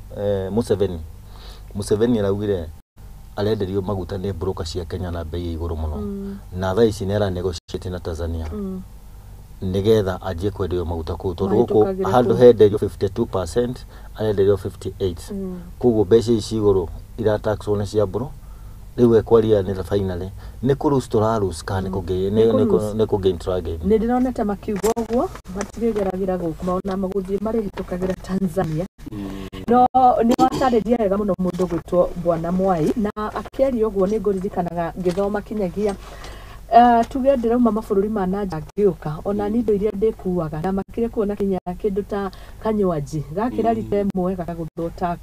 Museveni araugire arenderio maguta nĩ broker cia Kenya na bei ya igũrũ mũno, na thaa ici nĩ ara negotiate na Tanzania nĩgetha anjie kwenderio maguta kũu, tondũ gũkũ Mahĩtũkagĩra handũ kũu. henderio 52% arenderio 58. Koguo mbeca ici igũrũ irataxwo nĩ cia mbũrũ. Rĩu ekwaria nĩ finally nĩ kũ lose tũra lose kana nĩ Nĩ kũ lose. nĩ kũ gain tũra gain. Nĩ ndĩronete makiuga ũguo matirĩgeragĩra gũkũ ona magũthiĩ marĩhĩtũkagĩra Tanzania. No nĩ watarĩria wega mũno mũndũ gwĩtwo Bwana Mwai, na akĩaria ũguo nĩ ngũririkanaga ngĩthoma kinyagia tuge ndĩrauma mabũrũri ma na nja ngĩũka, ona ni indo iria ndĩkuaga na makĩria kuona kinya kĩndũ ta kanywanji gakĩra rita ĩmwe gakagũthwo tax,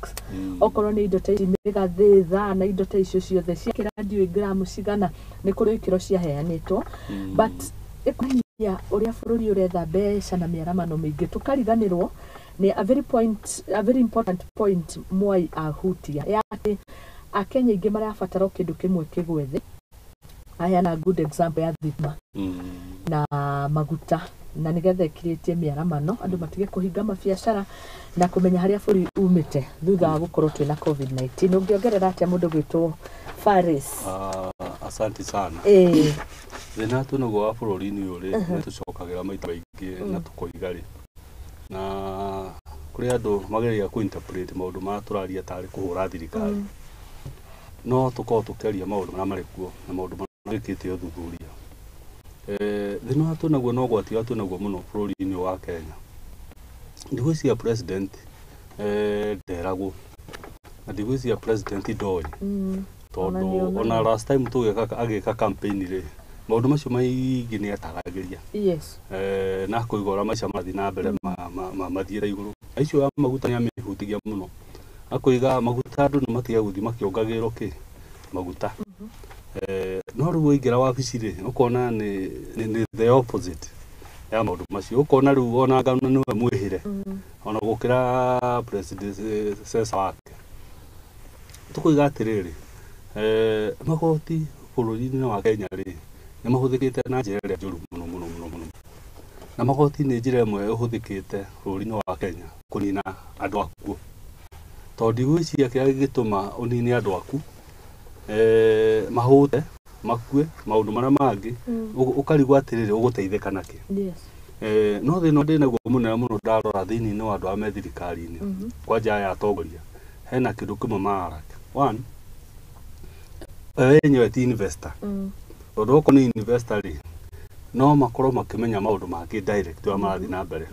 okorwo nĩ indo ta ici mĩgathĩ thana indo ta icio ciothe ciakĩra ndiũĩ gramu cigana nĩ kũrĩ ikĩro ciaheanĩtwo, but ĩkonania ũrĩa bũrũri ũretha mbeca na mĩaramano mĩingĩ tũkariganĩrwo nĩ a very important point Mwai ahutia ya atĩ Akenya aingĩ marabatara o kĩndũ kĩmwe kĩgwe thĩ. Aheana good example ya thitima na maguta, na nĩgetha ĩkirĩtie mĩaramano andũ matige kũhinga mabiacara na kũmenya harĩa bũrũri umĩte thutha wa gũkorwo twĩna COVID-19. Ũngĩongerera atĩa mũndũ gwĩtwo Faris? Asante sana. Thĩna twĩnaguo wa bũrũri-inĩ ũyũ rĩ, nĩ tũcokagĩra maita maingĩ na tũkoiga rĩ, na Kũrĩ andũ mageragia kũ-interpret maũndũ marĩa tũraria tarĩ kũhũra thirikari. No tũkorwo tũkĩaria maũndũ marĩa marĩ kuo na maũndũ marĩa twĩkĩte ũthuthuria. Thĩna ũrĩa twĩnaguo na ũgwati ũrĩa twĩnaguo mũno bũrũri-inĩ wa Kenya, ndigwĩciria president nderagwo na ndigwĩciria president ndoĩ, tondũ ona last time tũgĩka agĩka campaign rĩ, maũndũ macio maingĩ nĩ ataragĩria. Yes. Na kũiga ũrĩa maica marathiĩ na mbere mathiĩte igũrũ. Na icio ya maguta nĩ amĩhutigia mũno, akoiga maguta andũ nĩ matige gũthiĩ makĩongagĩrĩrwo kĩ maguta. No rĩu waingĩra wabici rĩ, ũkona nĩ the opposite ya maũndũ macio, ũkona rĩu ona ngano nĩwe mwĩhĩre ona gũkĩra predecessor wake. Tũkoiga atĩrĩrĩ, magoti bũrũri-inĩ wa Kenya rĩ, nĩ mahũthĩkĩte na njĩra ĩrĩa njũru mũno mũno mũno mũno. Na magoti nĩ njĩra ĩmwe ĩhũthĩkĩte bũrũri-inĩ wa Kenya kũnina andũ akuo, tondũ ndigwĩciria kĩrĩa gĩgĩtũma ũnine andũ aku mahũte makue maũndũ marĩa mangĩ, ũkarigwo atĩrĩrĩ, ũgũteithĩka nakĩ? Yes. No thĩna ndĩnaguo mũnene mũno ndarora thĩinĩ wa andũ arĩa me thirikari-inĩ, kwanja aya atongoria, hena kĩndũ kĩmwe mararaka. One, we enyewe ti investor, tondũ okorwo nĩ investor rĩ, no makorwo makĩmenya maũndũ mangĩ direct ũrĩa marathiĩ na mbere.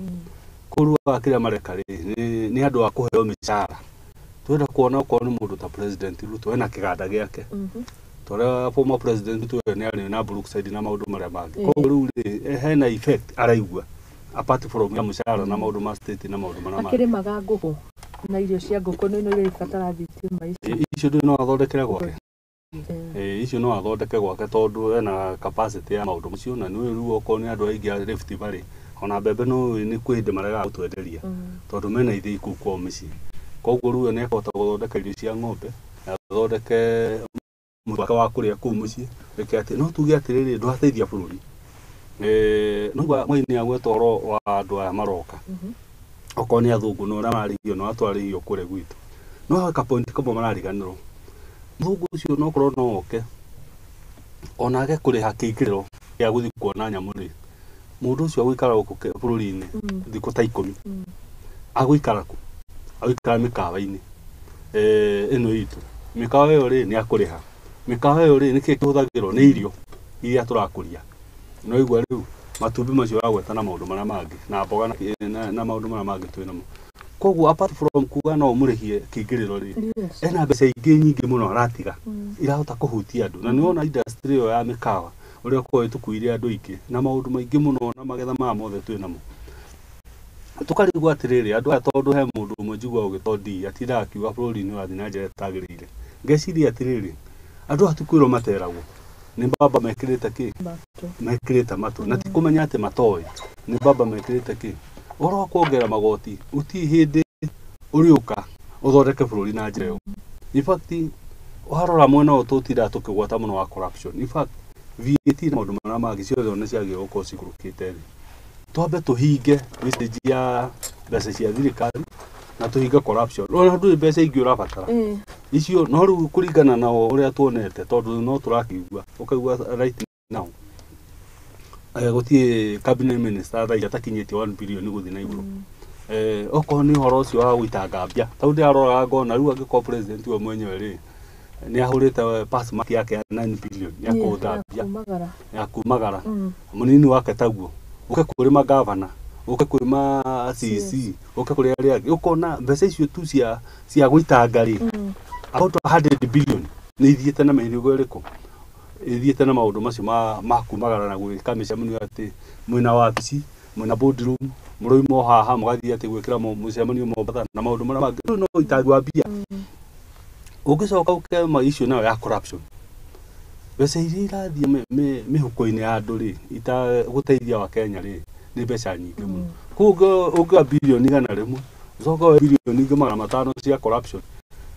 Koguo kĩrĩa mareka rĩ, nĩ andũ a kũheo mĩcara. Twenda kuona okorwo nĩ mũndũ ta President Ruto ena kĩganda gĩake, torĩa former President Ruto nĩ arĩ na Brookside na maũndũ marĩa mangĩ. Koguo rĩu rĩ, hena effect araigua apart from ya mũcara na maũndũ ma state na maũndũ marĩa mangĩ. Akĩrĩmaga ngũkũ na irio cia ngũkũ nĩ iria ibatara thitima ici. Icio ndũĩ no athondekere gwake. Icio no athondeke gwake tondũ ena capacity ya maũndũ macio, na nĩ rĩu okorwo nĩ andũ aingĩ a Rift Valley, ona mbembe no nĩ kwĩ hĩndĩ maregaga gũtwenderia tondũ mena ithĩi kũu kwao mĩciĩ. Koguo rĩu nĩ ekũhota gũthondeka irio cia ng'ombe na athondeke mũtu wake wa kũrĩa kũu mũciĩ. Reke atĩ no tuge atĩrĩrĩ, ndũrateithia bũrũri. No Mwai nĩ agweta ũhoro wa andũ aya maroka, okorwo nĩ athũngũ na ũrĩa mararĩhio na ũrĩa twarĩhio kũrĩa gwitũ, no he point kamwe marariganĩrwo. Mũthũngũ ũcio no korwo no oke ona age kũrĩha kĩingĩrĩro gĩa gũthiĩ kuona nyamũ rĩ, mũndũ ũcio agũikara gũkũ bũrũri-inĩ thikũ ta 10, agũikara kũ? Agũikara mĩkawa-inĩ ĩno itũ. Mĩkawa ĩyo rĩ, nĩ akũrĩha. Mĩkawa ĩyo rĩ, nĩkĩĩ kĩhũthagĩrwo? Nĩ irio iria tũrakũria. No igua rĩu matumbĩ macio ũragweta na maũndũ marĩa mangĩ na mboga na maũndũ marĩa mangĩ twĩ namo. Koguo apart from kuga no ũmũrĩhie kĩingĩrĩro rĩ, ena mbeca ingĩ nyingĩ mũno aratiga irahota kũhutia andũ. Na nĩwona industry ĩyo ya mĩkawa ũrĩa ĩkoragwo ĩtũkuire andũ aingĩ na maũndũ maingĩ mũno na magetha maya mothe twĩ namo. Tũkarigwo atĩrĩrĩ, andũ aya, tondũ he mũndũ ũmwe njiguaga ũgĩtwo D atindaga akiuga bũrũri nĩ ũrathiĩ na njĩra ĩtagĩrĩire. Ngeciria atĩrĩrĩ, andũ aya ti kwĩrwo materagwo, nĩ mbamba mekĩrĩte kĩ? Mekĩrĩte matũ, na ti kũmenya atĩ matoĩ nĩ mbamba mekĩrĩte kĩ. Ũhoro wa kuongerera magoti gũtirĩ hĩndĩ ũrĩũka ũthondeke bũrũri na njĩra ĩyo. In fact, warora mwena ũyũ tũtindaga tũkĩgwata mũno wa corruption. In fact, VAT na maũndũ marĩa mangĩ ciothe nĩ ciagĩrĩirwo gũkorwo cikũrũkĩte thĩ. Twambe tũhinge wastage ya mbeca cia thirikari na tũhinge corruption. Ona ndũrĩ mbeca ingĩ ũrabatara icio, no rĩu kũringana na ũrĩa tuonete, tondũ no tũrakĩigua ũkaigua right now gũtirĩ cabinet minister thaa ici atakinyĩtie 1 billion gũthiĩ na igũrũ. Okorwo nĩ ũhoro ũcio wa gũitanga mbia, tondũ ndĩraroraga ngona rĩu angĩkorwo president we mwenyewe rĩ, nĩ ahũrĩte pass mark yake ya 9 billion ya kũhũtha mbia kumagara ya kumagara, mũnini wake taguo, ũke kũrĩ magavana, ũke kũrĩ ma CC, ũke kũrĩ arĩa angĩ, ũkona mbeca icio tu cia gũitanga rĩ, about 100 billion nĩ ithiĩte na mĩhĩrĩgo ĩrĩkũ, ithiĩte na maũndũ macio ma kumagara na gwĩka mĩcemanio atĩ mwĩna wabici, mwĩna boardroom, mũroima o haha mũgathiĩ atĩ gwĩkĩra mũcemanio Mombatha na maũndũ marĩa mangĩ. Rĩu no ũitangi wa mbia. Ũngĩcoka ũkema issue nayo ya corruption, mbeca iria irathiĩ mĩhuko-inĩ ya andũ rĩ, itagũteithia wa Kenya rĩ, nĩ mbeca nyingĩ mũno. Koguo ũngĩoya birioni 100 ũcoke woe birioni ingĩ 500 cia corruption,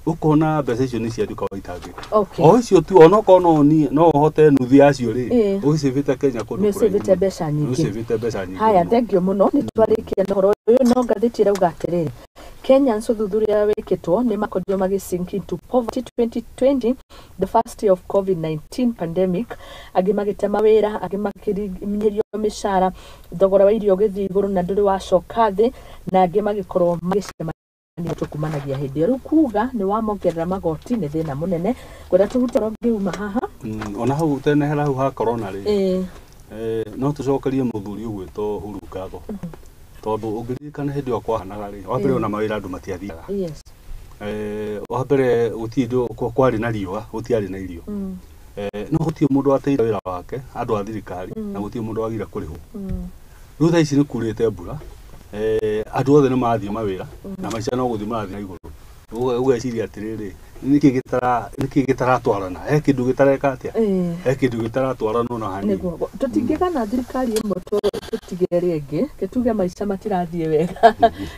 ũkona mbeca icio nĩ ciatuĩka waitangĩka. O icio tu, onokorwo no ũhote nuthu yacio rĩ, ũgĩcĩbĩte Kenya kũndũ nĩ kũraihu ũcĩbĩte mũno. Mbeca Nĩ nyingĩ. ũcĩbĩte mbeca nyingĩ Haya, mũno. Thengio mũno, nĩ twarĩkia na ũhoro ũyũ, no ngathĩti ĩrauga atĩrĩrĩ, Kenyans ũthuthuria wĩkĩtwo nĩ makorirwo magĩ sink into poverty 2020, the first year of COVID-19 pandemic. Angĩ magĩte mawĩra, angĩ makĩnyihĩrio mĩcara, thogora wa irio ũgĩthiĩ igũrũ na ndũrĩ wacoka thĩ, na angĩ magĩkorwo magĩcemania tũkumanagia hĩndĩ ĩyo. Rĩu kuga nĩ wamongerera magoti nĩ thĩna mũnene. Ngwenda tũhute ũngĩuma haha. Ona hau tene hau ha corona rĩ, no tũcokerie mũthuri ũgwĩtwo Uhuru ngatho, tondũ ũngĩririkana hĩndĩ ĩyo kwahanaga rĩ, wa mbere ona mawĩra andũ matiathiaga. Wa mbere gũtirĩ kwarĩ na riũa, gũtiarĩ na irio. No gũtirĩ mũndũ wateire wĩra wake, andũ a thirikari, na gũtirĩ mũndũ wagire kũrĩhwo. Rĩu thaa ici nĩ kurĩte mbura, andũ othe nĩ marathiĩ mawĩra na maica no gũthiĩ marathiĩ na igũrũ. Ũgeciria atĩrĩrĩ, nĩkĩ gĩtaratwarana, he kĩndũ gĩtareka atĩa, he kĩndũ gĩtaratwarana ona hanini. Nĩguo tũtingĩgana thirikari ĩmwe tũtige ĩrĩa ĩngĩ, gĩtuge maica matirathiĩ wega,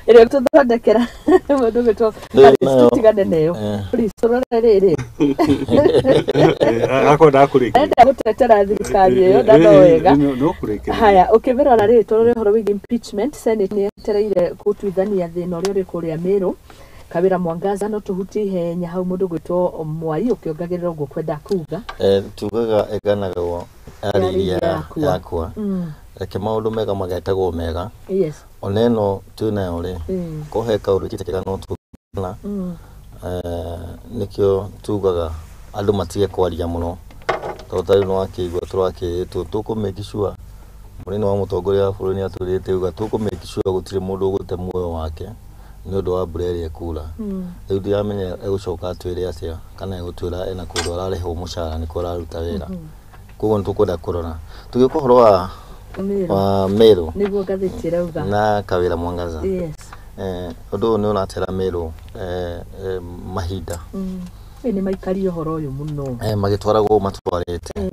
ĩrĩa tũthondekera mũndũ gwĩtwo tũtigane nayo. Please tũrore rĩrĩ. Akwendaga kũrĩkĩrĩria. Enda gũtetera thirikari ĩyo na no wega. No kũrĩkĩrĩria. Haya, ũkĩmĩrora rĩrĩ, tũrore ũhoro wĩgiĩ impeachment. Senate nĩ yetereire gũtuithania thĩna ũrĩa ũrĩ kũrĩa Meru. Kawĩra Mwangaza, no tũhutie ihenya hau mũndũ gwĩtwo Mwai ũkĩongagĩrĩra ũguo kwenda kuga. Tugaga ĩganagwo yarĩirie yakwa. Reke maũndũ mega magetagwo mega. Ona ĩno twĩnayo rĩ, ko he kaũndũ kega no tũgana. Nĩkĩo tugaga andũ matige kwaria mũno, tondũ ta rĩu nĩwakĩigua tũrakĩrĩtwo tũkũ make sure mũnene wa mũtongoria wa bũrũri nĩatwĩrĩte uga tũkũ make sure gũtirĩ mũndũ ũgũte muoyo wake nĩ ũndũ wa mbura ĩrĩa ĩkura. Rĩu ndiramenya egũcoka atwĩre atĩa, kana egũtwĩra ena kũndũ ararĩhwo mũcara nĩkuo araruta wĩra. Koguo nĩ tũkwenda kũrora tũgĩũka ũhoro wa Meru, nĩguo ngathĩti ĩrauga na Kawĩra Mwangaza. Ũndũ ũyũ nĩ ũratera Meru mahinda. Nĩ maikarie ũhoro ũyũ mũno. Magĩtwaragwo matwarĩte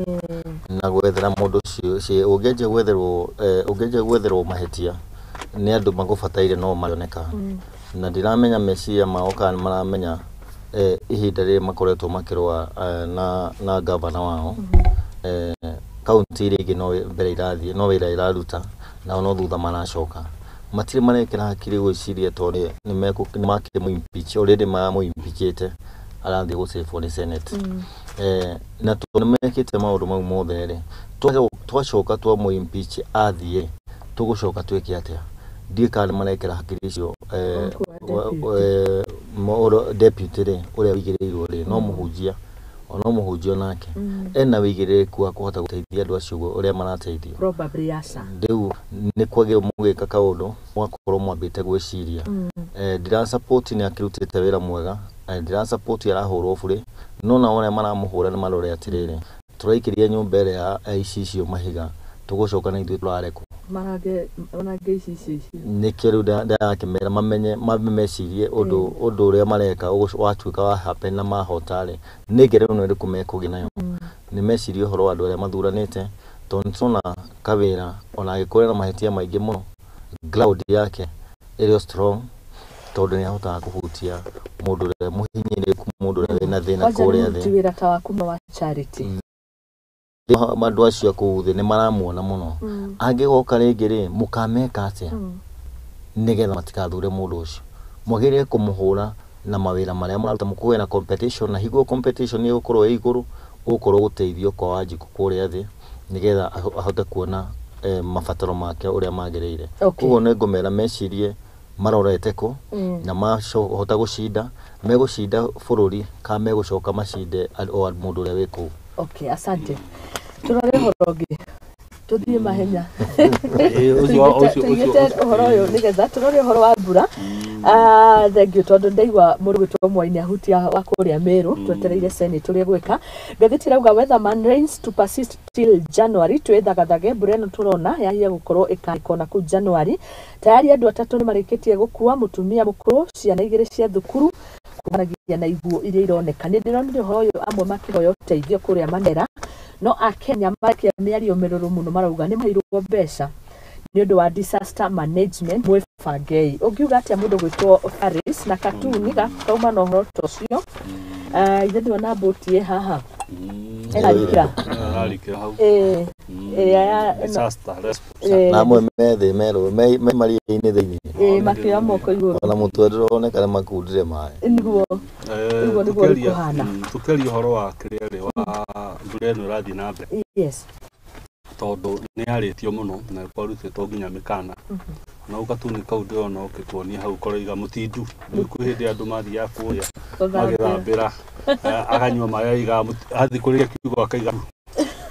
na gwethera mũndũ ũcio, ũngĩanjia gwetherwo mahĩtia nĩ andũ magũbataire no marioneka. Na ndiramenya meciria mao kana maramenya ihinda rĩrĩ makoretwo makĩrũa na gavana wao. Kaunti iria ingĩ no mbere irathiĩ, no wĩra iraruta, nao no thutha maracoka. Matirĩ marekĩra hakiri gwĩciria tondũ nĩ makĩmũ-impeach, already mamũ-impeachĩte, arathiĩ gũcĩbwo nĩ Senate. Na tondũ nĩ mekĩte maũndũ mau mothe rĩ, twacoka twamũ-impeach athiĩ, tũgũcoka twĩke atĩa? Ndiũĩ kana nĩ marekĩra hakiri icio deputy rĩ, ũrĩa ũigĩrĩirwo rĩ, no mũhunjia, ona mũhunjia nake ena wĩigĩrĩrĩku wa kũhota gũteithia andũ acio ũrĩa marateithio. Probably aca. Rĩu nĩ kwagĩrĩirwo mũgĩka kaũndũ mũgakorwo mwambĩte gwĩciria. Ndira support nĩ akĩrutĩte wĩra mwega, ndira support arahũrwo burĩ, no nao arĩa maramũhũra nĩ marore atĩrĩrĩ, tũraikĩria nyũmba ĩrĩa ya aici icio mahiga, tũgũcoka na ithuĩ tũrarekwo. Marange ici icio icio. Nĩkĩo rĩu ndĩrakĩmera mamenye, mambe mecirie ũndũ ũrĩa mareka watuĩka wa happen na mahota rĩ, nĩ ngerenwa ĩrĩkũ mekũgĩa nayo. Nĩ mecirie ũhoro wa andũ arĩa mathuranĩte, tondũ nĩtũrona Kawĩra ona angĩkorwo ena mahĩtia maingĩ mũno, ground yake ĩrĩ o strong, tondũ nĩ ahotaga kũhutia mũndũ ũrĩa mũhinyĩrĩrĩku, mũndũ ũrĩa wĩna thĩna kũrĩa thĩ. Kwanja wĩra ta waku wa charity. Andũ acio kũu thĩ nĩ maramuona mũno. Angĩgoka rĩngĩ rĩ, mũkameka atĩa nĩgetha matigathure mũndũ ũcio? Mwagĩrĩire kũmũhũra na mawĩra marĩa mũraruta, mũkũgĩa na competition, na hingo competition nĩ ĩgũkorwo ĩ igũrũ, ũgũkorwo gũteithio kwa Wanjikũ kũrĩa thĩ nĩgetha ahote kuona mabataro make ũrĩa magĩrĩire. Koguo nĩ ngũmera mecirie marorete kũ, na mahota gũcinda, megũcinda bũrũri kana megũcoka macinde o mũndũ ũrĩa wĩ kũu. Okay, asante. Tũrore ũhoro ũngĩ, tũthiĩ mahenya. Tũigĩte ũhoro ũyũ nĩgetha tũrore ũhoro wa mbura. Thank you, tondũ ndaigua mũndũ gwĩtwo Mwai nĩ ahutia wa kũrĩa Meru, twetereire Senate ũrĩa gwĩka. Ngathĩti ĩrauga weatherman rains to persist till January, twĩthagathage mbura ĩno tũrona yahia gũkorwo ĩkarĩka ona kũu January. Tayari andũ atatũ nĩ marĩkĩtie gũkua, mũtumia mũkũrũ, ciana igĩrĩ cia thukuru, kumanagia na iguo iria ironeka. Nĩ ndĩronire ũhoro ũyũ amwe makĩhoya ũteithio kũrĩa Mandera, no akenya marekia mĩario mĩrũrũ mũno, marauga nĩ maheirwo mbeca nĩ ũndũ wa disaster management, mwĩbangei. Ũngiuga atĩa mũndũ gwĩtwo Faris na katuni gakauma na ũhoro ta ũcio? Ithe ndĩrona mbũti ĩ haha ĩrarikĩra. Ararikĩra hau. Ĩrĩa ya Disaster response. Na amwe me thĩ merũ me maria-inĩ thĩinĩ. Makĩoya moko igũrũ. Ona mũtwe ndũroneka nĩ makundire maĩ. Nĩguo. Ũguo nĩguo kũhana. Tũkĩaria ũhoro wa kĩrĩa rĩ wa mbura ĩno ĩrathiĩ na mbere. Yes. Tondũ nĩ yarĩtio mũno na kwarutĩtwo nginya mĩkana. Na gatuni kau ndĩrona ũkĩtuonia hau karoiga mũtindu. Rĩu kwĩ hĩndĩ andũ mathiaga kũrĩa magĩthambĩra, akanyua maĩ aiga athiĩ kũrĩa kiugo akaiga.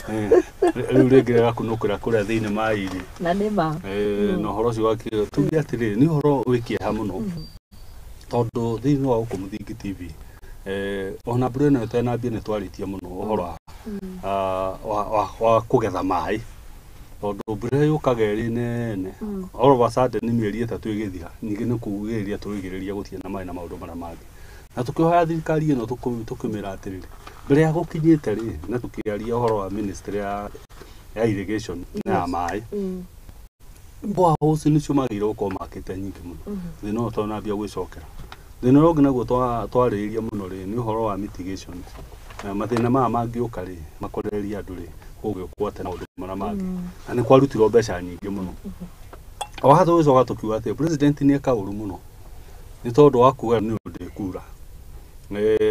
Rĩu rĩngĩ rĩgakunũkĩra kũrĩa thĩinĩ maĩ-inĩ. Na nĩ ma. Na ũhoro ũcio wakĩrĩ tuge atĩrĩrĩ nĩ ũhoro wĩ kĩeha mũno. Tondũ thĩinĩ wa gũkũ Mũthingi TV ona mbura ĩno ĩtanambia nĩ twarĩtie mũno ũhoro wa kũgetha maĩ. Tondũ mbura yũkaga ĩrĩ nene. All of a sudden nĩ mĩeri 3 ĩgĩthira. Ningĩ nĩ kugĩrĩria tũrigĩrĩria gũtirĩ na maĩ na maũndũ marĩa mangĩ. Na tũkĩhoya thirikari ĩno tũkĩmĩra atĩrĩrĩ, mbere ya gũkinyĩte rĩ, na tũkĩaria ũhoro wa ministry ya irrigation na ya maĩ. Boreholes nĩcio magĩrĩirwo gũkorwo makĩte nyingĩ mũno. Thĩna ũyũ twanambia gwĩcokera. Thĩna ũrĩa ũngĩ naguo twarĩrĩria mũno rĩ, nĩ ũhoro wa mitigation. Mathĩna maya mangĩũka rĩ, makorereria andũ rĩ, gũgĩũkwo atĩa na maũndũ marĩa mangĩ. Na nĩ kwarutirwo mbeca nyingĩ mũno. O haha tũgĩcoka tũkiuga atĩ president nĩ eka ũru mũno. Nĩ tondũ wa kuga nĩ ũndũ ndĩkura.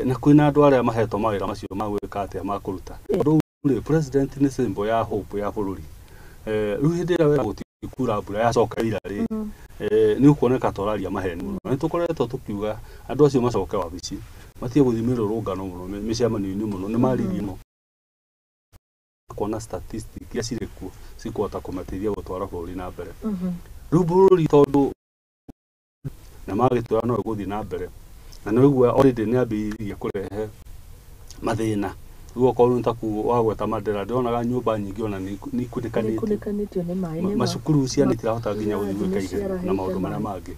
Na kwĩna andũ arĩa mahetwo mawĩra macio ma gwĩka atĩa ma kũruta. Tondũ rĩ, president nĩ symbol ya hope ya bũrũri. Rĩu hĩndĩ ĩrĩa wera gũtikura mbura yacoka ira rĩ, nĩ ũkuoneka ta ũraria maheni mũno. Nĩ tũkoretwo tũkiuga andũ acio macoke wabici, matige gũthiĩ mĩrũrũngano mũno, mĩcemanio-inĩ mũno, nĩ maririe mũno. Kuona statistics iria cirĩ kuo cikũhota kũmateithia gũtwara bũrũri na mbere. Rĩu bũrũri tondũ na magĩtwĩra no ĩgũthiĩ na mbere, na nĩ ũigua already nĩ ambĩrĩirie kũrehe mathĩna. Rĩu okorwo nĩ ta wagweta Mandera, ndĩronaga nyũmba nyingĩ ona nĩ ikunĩkanĩtio. Nĩikunĩkanĩtio nĩ maĩ, nĩ ma. Macukuru ciana itirahota nginya gũthiĩ gwĩka igerio na maũndũ marĩa mangĩ.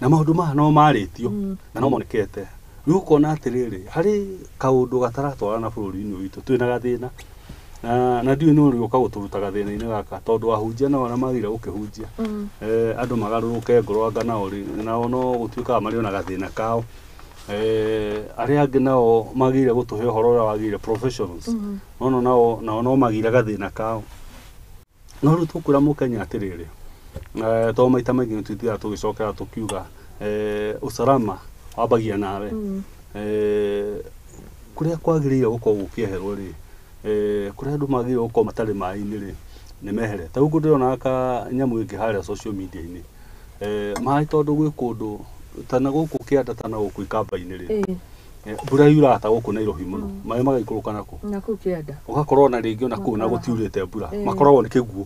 Na maũndũ maya no marĩtio na no monekete. Rĩu ũkona atĩrĩrĩ, harĩ kaũndũ gataratwarana bũrũri-inĩ witũ, twĩna gathĩna. Na ndiũĩ nĩ ũrĩ ũka gũtũruta gathĩna-inĩ gaka tondũ ahunjia nao arĩa magĩrĩire gũkĩhunjia. Andũ magarũrũke ngoro anga nao rĩ, nao no gũtuĩkaga marĩ ona gathĩna kao. Arĩa angĩ nao magĩrĩire gũtũhe ũhoro ũrĩa wagĩrĩire professionals. Nono nao no magĩire gathĩna kao. No rĩu tũkwĩra mũkenya atĩrĩrĩ, tondũ maita maingĩ nĩ tũthiaga tũgĩcokera tũkiuga usalama wambagia nawe. Kũrĩa kwagĩrĩire gũkorwo gũkĩeherwo rĩ, kũrĩa andũ magĩrĩirwo gũkorwo matarĩ maĩ-inĩ rĩ, nĩ mehere. Ta rĩu ndĩrona ka nyamũ ĩngĩ harĩa social media-inĩ. Maĩ tondũ gwĩ kũndũ ta na gũkũ kĩanda ta na gũkũ ikamba-inĩ rĩ, mbura yuraga ta gũkũ Nairobi mũno, maĩ magaikũrũka nakũ. Na kũu kĩanda. Ũgakorwo ona rĩngĩ ona kũu na gũtiurĩte mbura, makoragwo nĩ kĩguũ.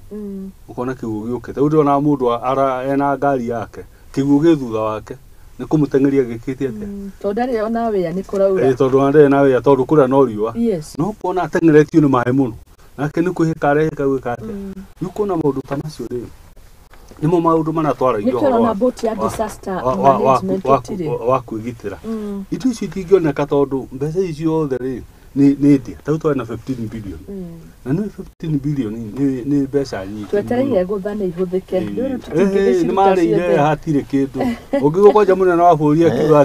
Ũkona kĩguũ gĩũkĩte. Rĩu ndĩrona mũndũ ena ngari yake, kĩguũ gĩ thutha wake, nĩ kũmũteng'eria gĩkĩte atĩa. Tondũ ndarĩ ona wĩra nĩ kũraura. Tondũ ona ndarĩ na wĩra tondũ kũrĩa no riũa. Yes. No kuona ateng'eretio nĩ maĩ mũno. Nake nĩ kwĩhĩka arehĩka gwĩka atĩa. Rĩu kuona maũndũ ta macio rĩ, nĩmo maũndũ marĩa twaragia ũhoro wa kwĩgitĩra. Indo icio itingĩoneka tondũ mbeca ici ciothe rĩ, nĩ ndĩa. Ta rĩu twarĩ na 15 billion. Na nĩ 15 billion nĩ mbeca nyingĩ. Twetereire gũthana ihũthĩke. Nĩ marĩire hatirĩ kĩndũ. Ũngĩgwo kwanja mũnene wa bũrũri akiuga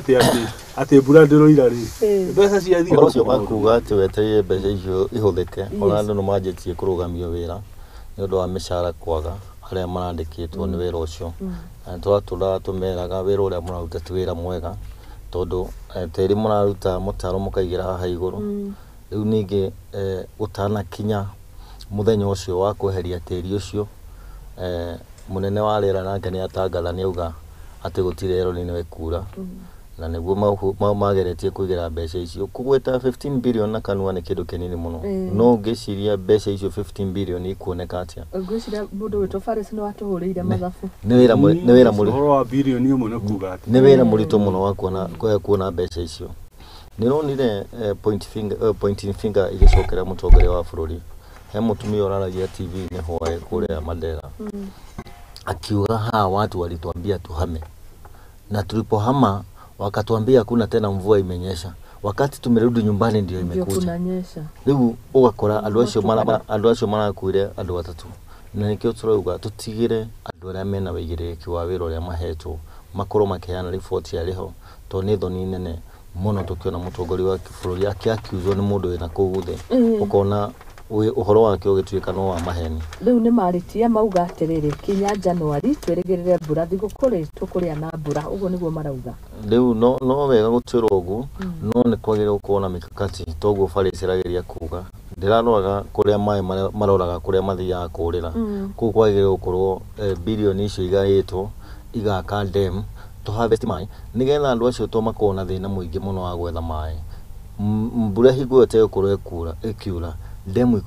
atĩ mbura ndĩroira rĩ, mbeca ciathiĩ. Ũhoro ũcio wa kuga atĩ wetereire mbeca icio ihũthĩke, ona andũ nĩ manjĩtie kũrũgamio wĩra nĩ ũndũ wa mĩcara kwaga arĩa marandĩkĩtwo nĩ wĩra ũcio. Na tũratũraga tũmeraga wĩra ũrĩa mũraruta ti wĩra mwega tondũ tĩri mũraruta mũtaro mũkaigĩra haha igũrũ. Rĩu ningĩ ũtanakinya mũthenya ũcio wa kweheria tĩri ũcio, mũnene wa rĩera nake nĩ atangatha nĩ auga atĩ gũtirĩ El Nino ĩkura. Na nĩguo mageretie kũigĩra mbeca icio. Kũgweta 15 billion na kanua nĩ kĩndũ kĩnini mũno. No ngĩciria mbeca icio 15 billion ikuoneka atĩa? Ngwĩciria mũndũ wĩtwo Faris nĩ watũhũrĩire mathabu. Nĩ wĩra mũritũ. Ũhoro wa bilioni ĩmwe nĩ kuga atĩa? Nĩ wĩra mũritũ mũno wa kuona mbeca icio. Nĩ ũronire pointing finger igĩcokera mũtongoria wa bũrũri. He mũtumia ũraragia TV-inĩ hwaĩ kũrĩa Mandera. Akiuga hawa watu walituambia tuhame. Na tulipohama wakatuambia hakuna tena mvua imenyesha. Wakati tumerudi nyumbani ndio imekuja. Rĩu ũgakora andũ acio marakuire andũ atatu. Na nĩkĩo tũrauga tũtigĩre andũ arĩa mena wĩigĩrĩrĩki wa wĩra ũrĩa mahetwo makorwo makĩheana riboti yarĩ ho, tondũ nĩ thoni nene mũno tũkĩona mũtongoria wa bũrũri akĩakiuzwo nĩ mũndũ wĩna kũu thĩ. Ũkona Ũhoro wake ũgĩtuĩka no wa maheni. Rĩu nĩ marĩtie mauga atĩrĩrĩ, kinya Januari twĩrĩgĩrĩre mbura, thigũkũ rĩ tũkũrĩa na mbura, ũguo nĩguo marauga. Rĩu no wega gũtwĩrwo ũguo, no nĩ kwagĩrĩire gũkorwo na mikakati, toguo Faris ĩrageria kuga. Ndĩraroraga kũrĩa maĩ maroraga kũrĩa mathiaga kũrĩra. Kũu kwagĩrĩire gũkorwo birioni icio igaĩtwo igaka dam to harvest maĩ, nĩgetha andũ acio to makorwo na thĩna mũingĩ mũno wa gwetha maĩ. Mbura hingo ĩyo ĩtegũkorwo ĩkiura, demu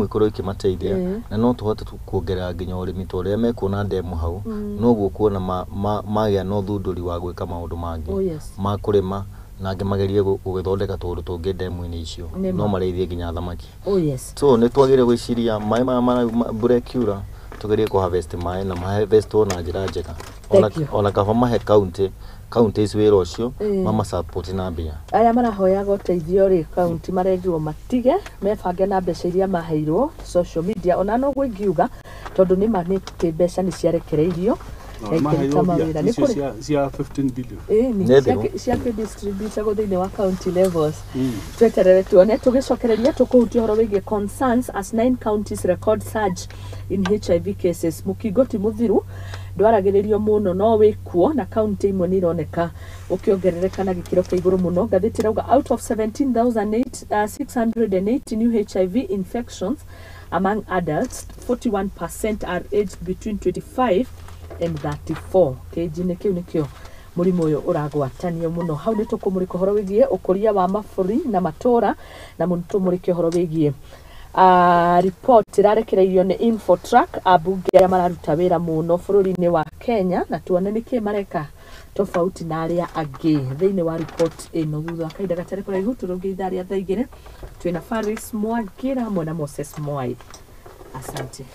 ikorwo ikĩmateithia, na no tũhote kuongerera nginya ũrĩmi, tondũ rĩrĩa mekuona demu hau, noguo kuona magĩa na ũthundũri wa gwĩka maũndũ mangĩ ma kũrĩma, na angĩ magerie gũgĩthondeka tũũndũ tũngĩ demu-inĩ icio, no marĩithie nginya thamaki. So nĩ twagĩrĩire gwĩciria maĩ maya mbura ĩkiura tugerie kũ harvest maĩ, na maharvestwo na njĩra njega. Ona kaba mahe counties wĩra ũcio, mama support na mbia. Aya marahoyaga ũteithio rĩ, kaunti marerirwo matige mebange na mbeca iria maheirwo social media, ona noguo ingiuga, tondũ nĩma nĩ mbeca nĩ ciarekereirio na ikĩruta mawĩra. Nĩ kũrĩ cia 15 billion. Ĩni ciakĩdistributagwo thĩinĩ wa county levels. Tweterere tuone. Tũgĩcokereria tũkũhutia ũhoro wĩgiĩ concerns as 9 counties record surge in HIV cases. Mũkingo ti mũthiru, ndwaragĩrĩrio mũno, no wĩkuo, na kaunti imwe nĩ ironeka ũkĩongerereka na gĩkĩro kĩa igũrũ mũno. Ngathĩti ĩrauga out of 17,680 new HIV infections among adults, 41% are aged between 25 and 34. Kĩnji-inĩ kĩu nĩkĩo mũrimũ ũyũ ũragwatanio mũno. Hau nĩ tũkũmũrĩka ũhoro wĩgiĩ ũkũria wa mabũrũri na matũra, na tũmũrĩke ũhoro wĩgiĩ report ĩrarekereirio nĩ Infotrack, ambunge arĩa mararuta wĩra mũno bũrũri-inĩ wa Kenya, na tuone nĩkĩ mareka tofauti na arĩa angĩ thĩinĩ wa report ĩno. Thutha wa kahinda gatarĩ kũraihu tũrũnge ithaa rĩa thaa 2 twĩna Faris Mwagira hamwe na Moses Mwai. Asante.